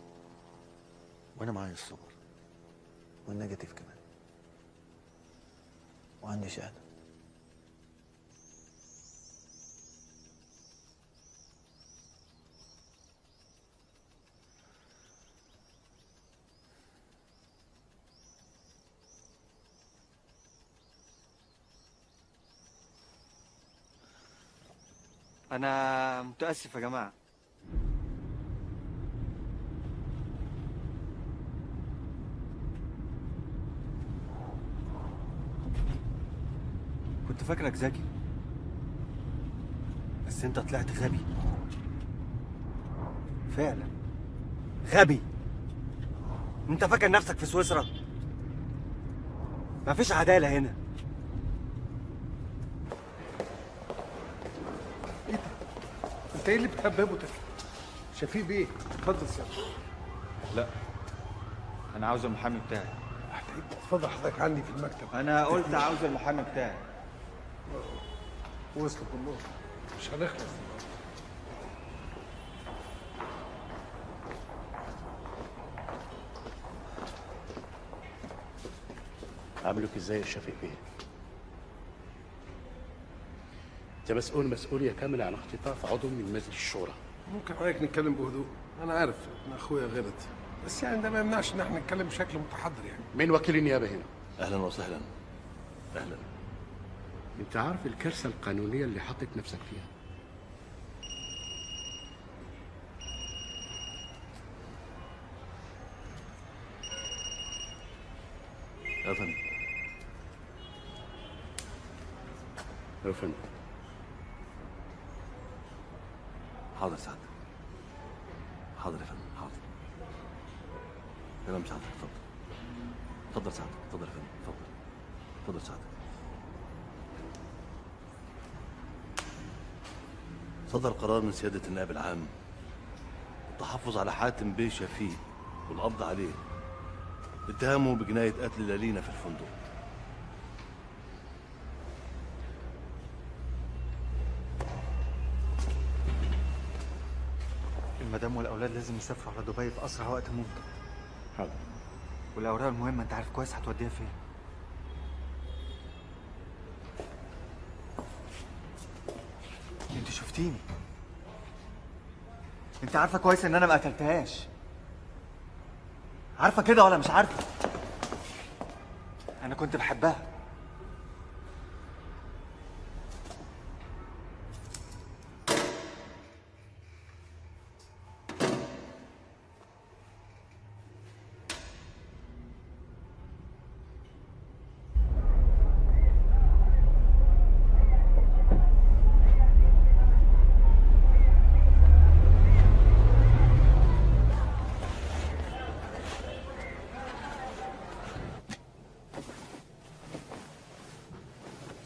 وأنا معايا الصور والنيجاتيف كمان، وعندي شهادة. أنا متأسف يا جماعة. كنت فاكرك ذكي، بس أنت طلعت غبي. فعلا غبي. أنت فاكر نفسك في سويسرا؟ مفيش عدالة هنا. انت ايه اللي بتهببه ده؟ شفيق بيه، اتفضل سيادتك. لا، انا عاوز المحامي بتاعي. اتفضل حضرتك عندي في المكتب. انا قلت عاوز المحامي بتاعي. وصلوا كلهم، مش هنخلص. عاملك ازاي يا شفيق بيه؟ انت مسؤول مسؤولية كاملة عن اختطاف عضو من مجلس الشورى. ممكن حضرتك نتكلم بهدوء؟ انا عارف ان اخويا غلط، بس يعني ده ما يمنعش ان احنا نتكلم بشكل متحضر يعني. مين وكيل النيابة هنا؟ اهلا وسهلا. اهلا. انت عارف الكارثة القانونية اللي حطيت نفسك فيها؟ يا فندم. يا فندم. حاضر سعادتك. حاضر يا فندم، حاضر. تمام سعادتك، اتفضل. اتفضل سعادتك، اتفضل يا فندم، اتفضل. اتفضل سعادتك. صدر قرار من سيادة النائب العام التحفظ على حاتم بيه شفيق والقبض عليه اتهامه بجناية قتل لالينا في الفندق. المدام والأولاد لازم يسافروا على دبي في أسرع وقت ممكن. حاضر. والأوراق المهمة أنت عارف كويس هتوديها فين. أنت شفتيني. أنت عارفة كويس إن أنا ما قتلتهاش. عارفة كده ولا مش عارفة؟ أنا كنت بحبها.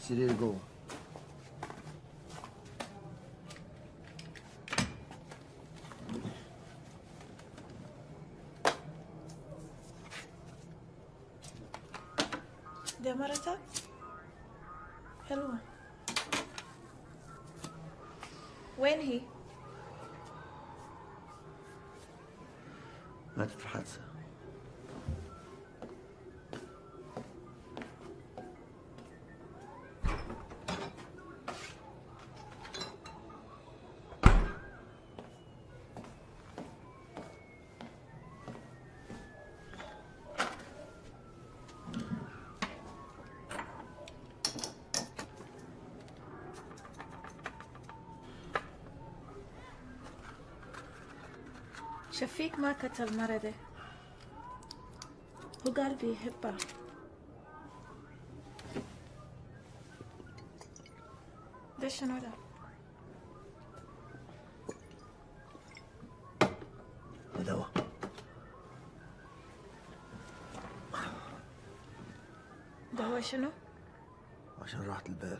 سرير جوه. ده مرتك؟ حلوة. وين هي؟ ماتت في حادثة. شفيق ما قتل مرته، هو قال بيحبها. ده شنو ده؟ ده دواء. دواء شنو؟ عشان راحة البال.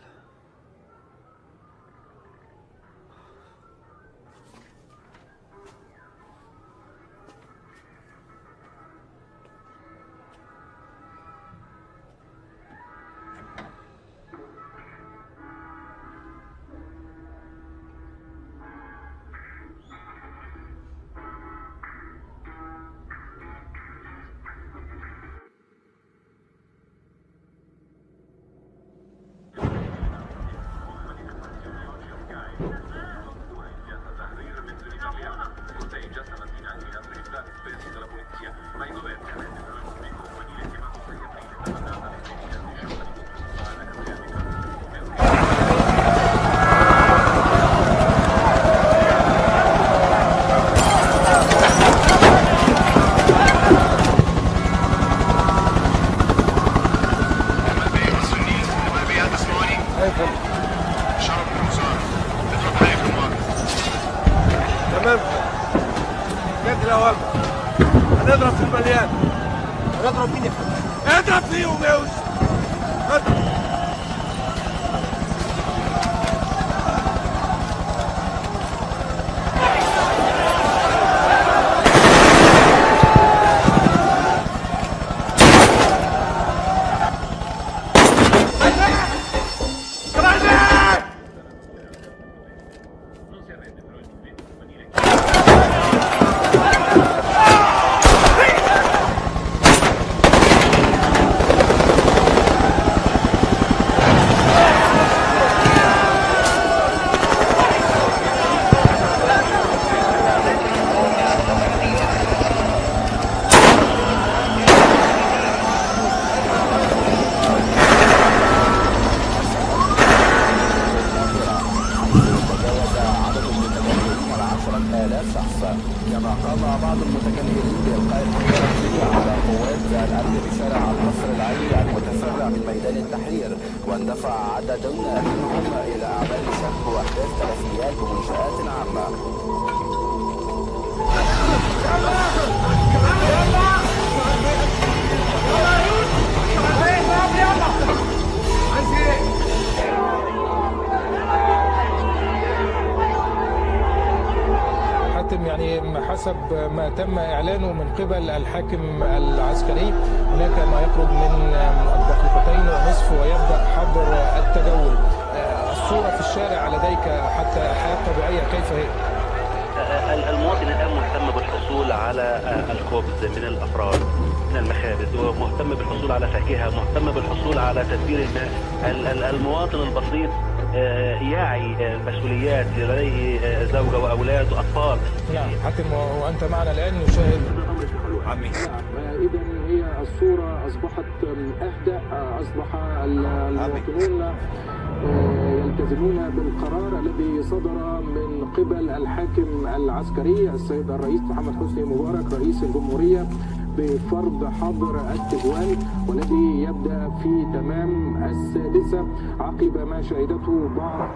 تمام. جت الاول. هنضرب في المليان. هنضرب مين يا فندم؟ اضرب فيهم يا يوسف. اضرب. التحرير، واندفع عدد منهم إلى أعمال سب وأحداث تلفيات بمنشآت عامة. حاتم، يعني حسب ما تم إعلانه من قبل الحاكم العسكري هناك ما يقرب من 2.5 دقيقة ويبدأ حظر التجول. الصورة في الشارع لديك حتى الحياة الطبيعية كيف هي؟ المواطن الآن مهتم بالحصول على الخبز من الأفراد من المخابز، ومهتم بالحصول على فاكهة، مهتم بالحصول على تدبير الماء. المواطن البسيط يعي المسؤوليات، لديه زوجة وأولاد وأطفال. نعم حاتم، وأنت معنا الآن نشاهد عمي. إذا هي الصورة أصبحت أهدأ، أصبح المواطنون يلتزمون بالقرار الذي صدر من قبل الحاكم العسكري السيد الرئيس محمد حسني مبارك رئيس الجمهورية بفرض حظر التجوال، والذي يبدأ في تمام 6 عقب ما شهدته بعض.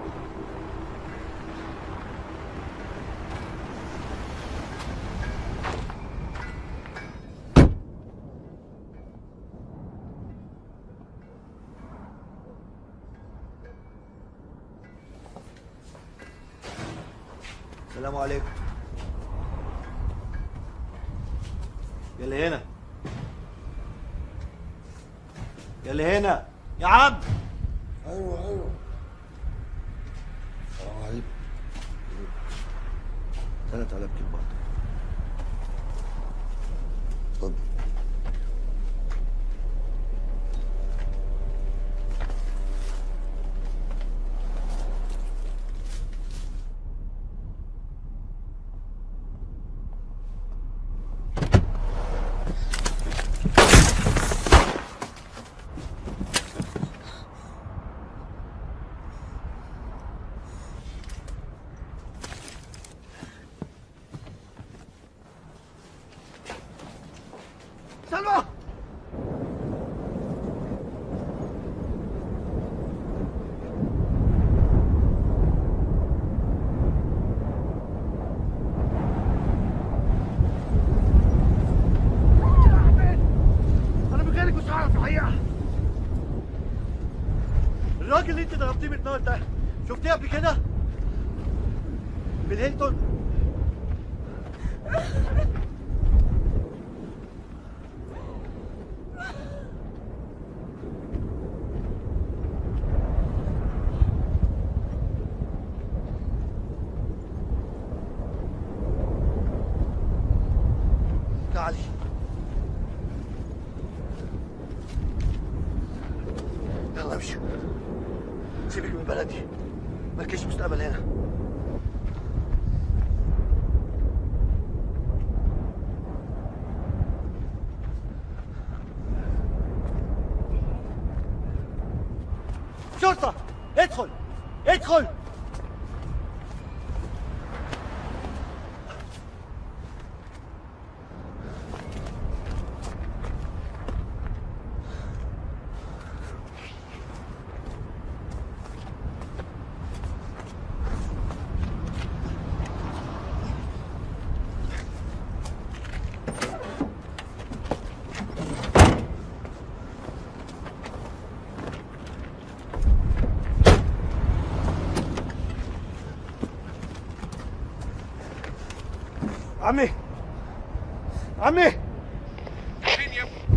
السلام عليكم. يا اللي هنا، يا اللي هنا يا عم. ايوه ايوه. السلام عليكم. 3000 كيلو بطاطا. اتفضل. سلمى، أنا من غيرك مش هعرف الحقيقة. الراجل اللي أنت ضربتيه بالنار ده شفتيه قبل كده؟ في الهيلتون؟ تعالي. يلا امشي، سيبك من بلدي، مالكيش مستقبل هنا. شرطة، ادخل ادخل. عمي، عمي، فين يا ابني؟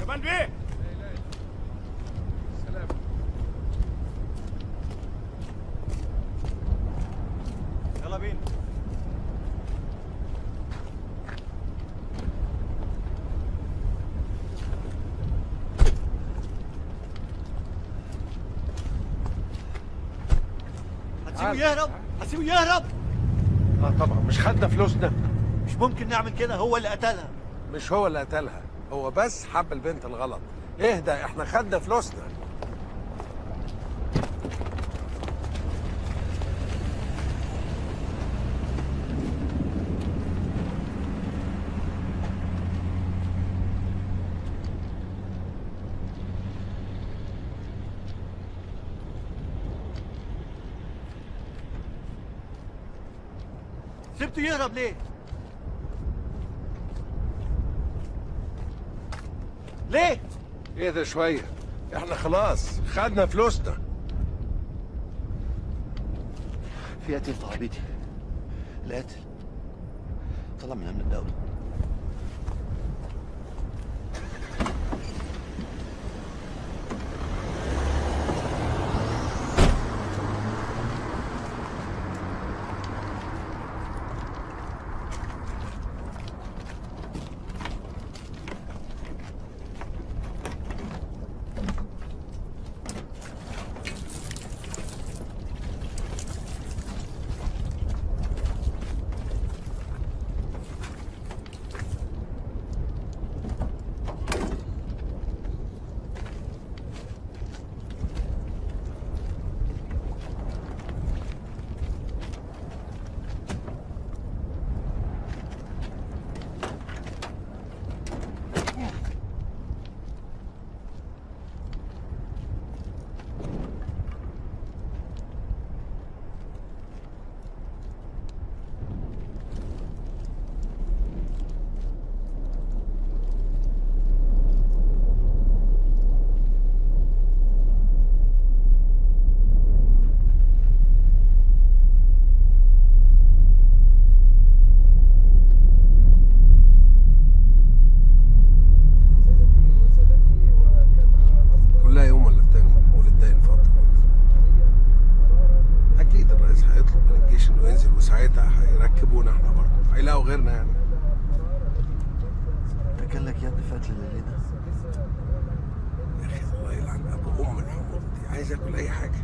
كمال بيه. سلام. يلا بينا. هتسيبه يهرب؟ هتسيبه يهرب؟ اه طبعا، مش خدنا فلوسنا. مش ممكن نعمل كده، هو اللي قتلها. مش هو اللي قتلها، هو بس حب البنت الغلط. اهدى، احنا خدنا فلوسنا. سبته يهرب ليه؟ ليه؟ اهدى شوية، احنا خلاص خدنا فلوسنا. في قتيل في عربيتي. القاتل طلع من أمن الدولة. هيركبونا احنا برضه، هيلاقوا غيرنا يعني. انت كان لك يد في قتل الليلة؟ يا اخي الله يلعن ابو ام الحموضة دي، عايز اكل اي حاجة.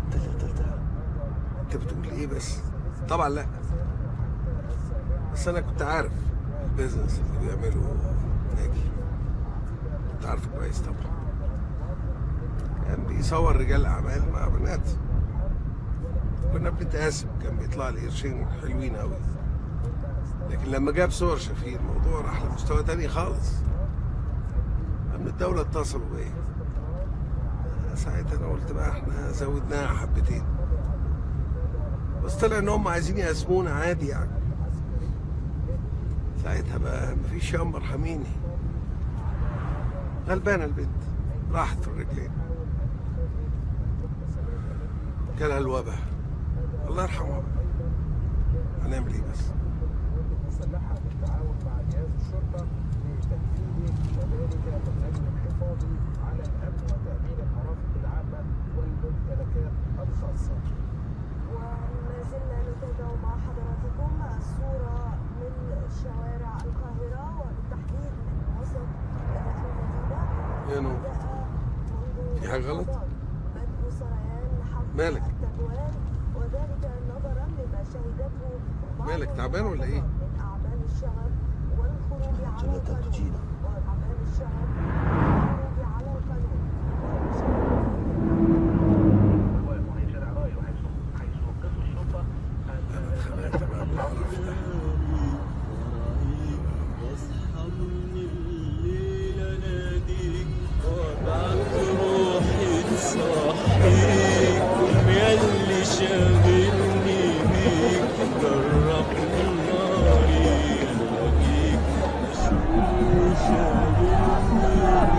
انت اللي قتلتها؟ انت بتقول ايه بس؟ طبعا لا، بس انا كنت عارف ال business اللي بيعمله ناجي، كنت عارفه كويس طبعا. كان بيصور رجال اعمال مع بنات، كنا بنتقاسم، كان بيطلع لي قرشين حلوين قوي. لكن لما جاب صور شفيق الموضوع راح لمستوى تاني خالص. أمن الدولة اتصلوا بيا ساعتها، أنا قلت بقى احنا زودناها حبتين، بس طلع إن هم عايزين يقسمونا عادي يعني. ساعتها بقى مفيش يا ارحميني، غلبانة البنت راحت في الرجلين، جالها الوباء، الله يرحمها بقى. هنعمل ايه بس؟ مسلحة بالتعاون مع جهاز الشرطة لتنفيذه، وذلك من أجل الحفاظ على الأمن وتأمين المرافق العامة والممتلكات الخاصة. وما زلنا نتابع مع حضراتكم الصورة من شوارع القاهرة وبالتحديد من وسط المدينة. يا نور، في حاجة غلط؟ مالك؟ وذلك نظرا لما شهدته مالك تعبان ولا ايه؟ من اعمال الشغب والخروج على القانون، واعمال الشغب والخروج على القانون. انا اتخانقت بقى بالقرف ده. يلي شاغلني بيك جرب ناري الاقيك مشغول شاغلني.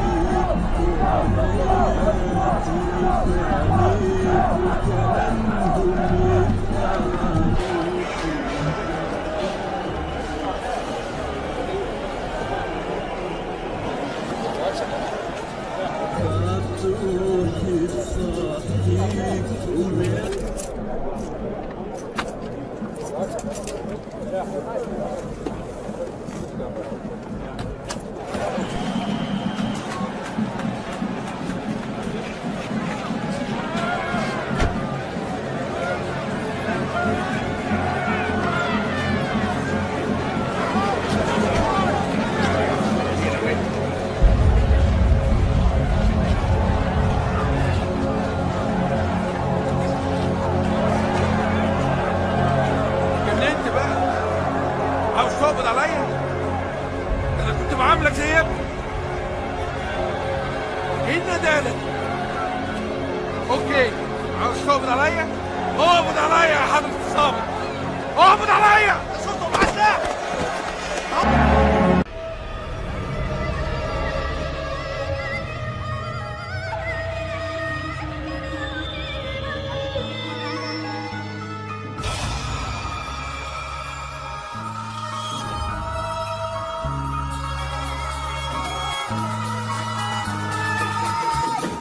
روحي تصحيك. تقبض عليا؟ ده انا كنت بعاملك زي ابني. ايه الندالة دي؟ okay، عاوز تقبض عليا؟ اقبض عليا يا حضرة الظابط، اقبض عليا.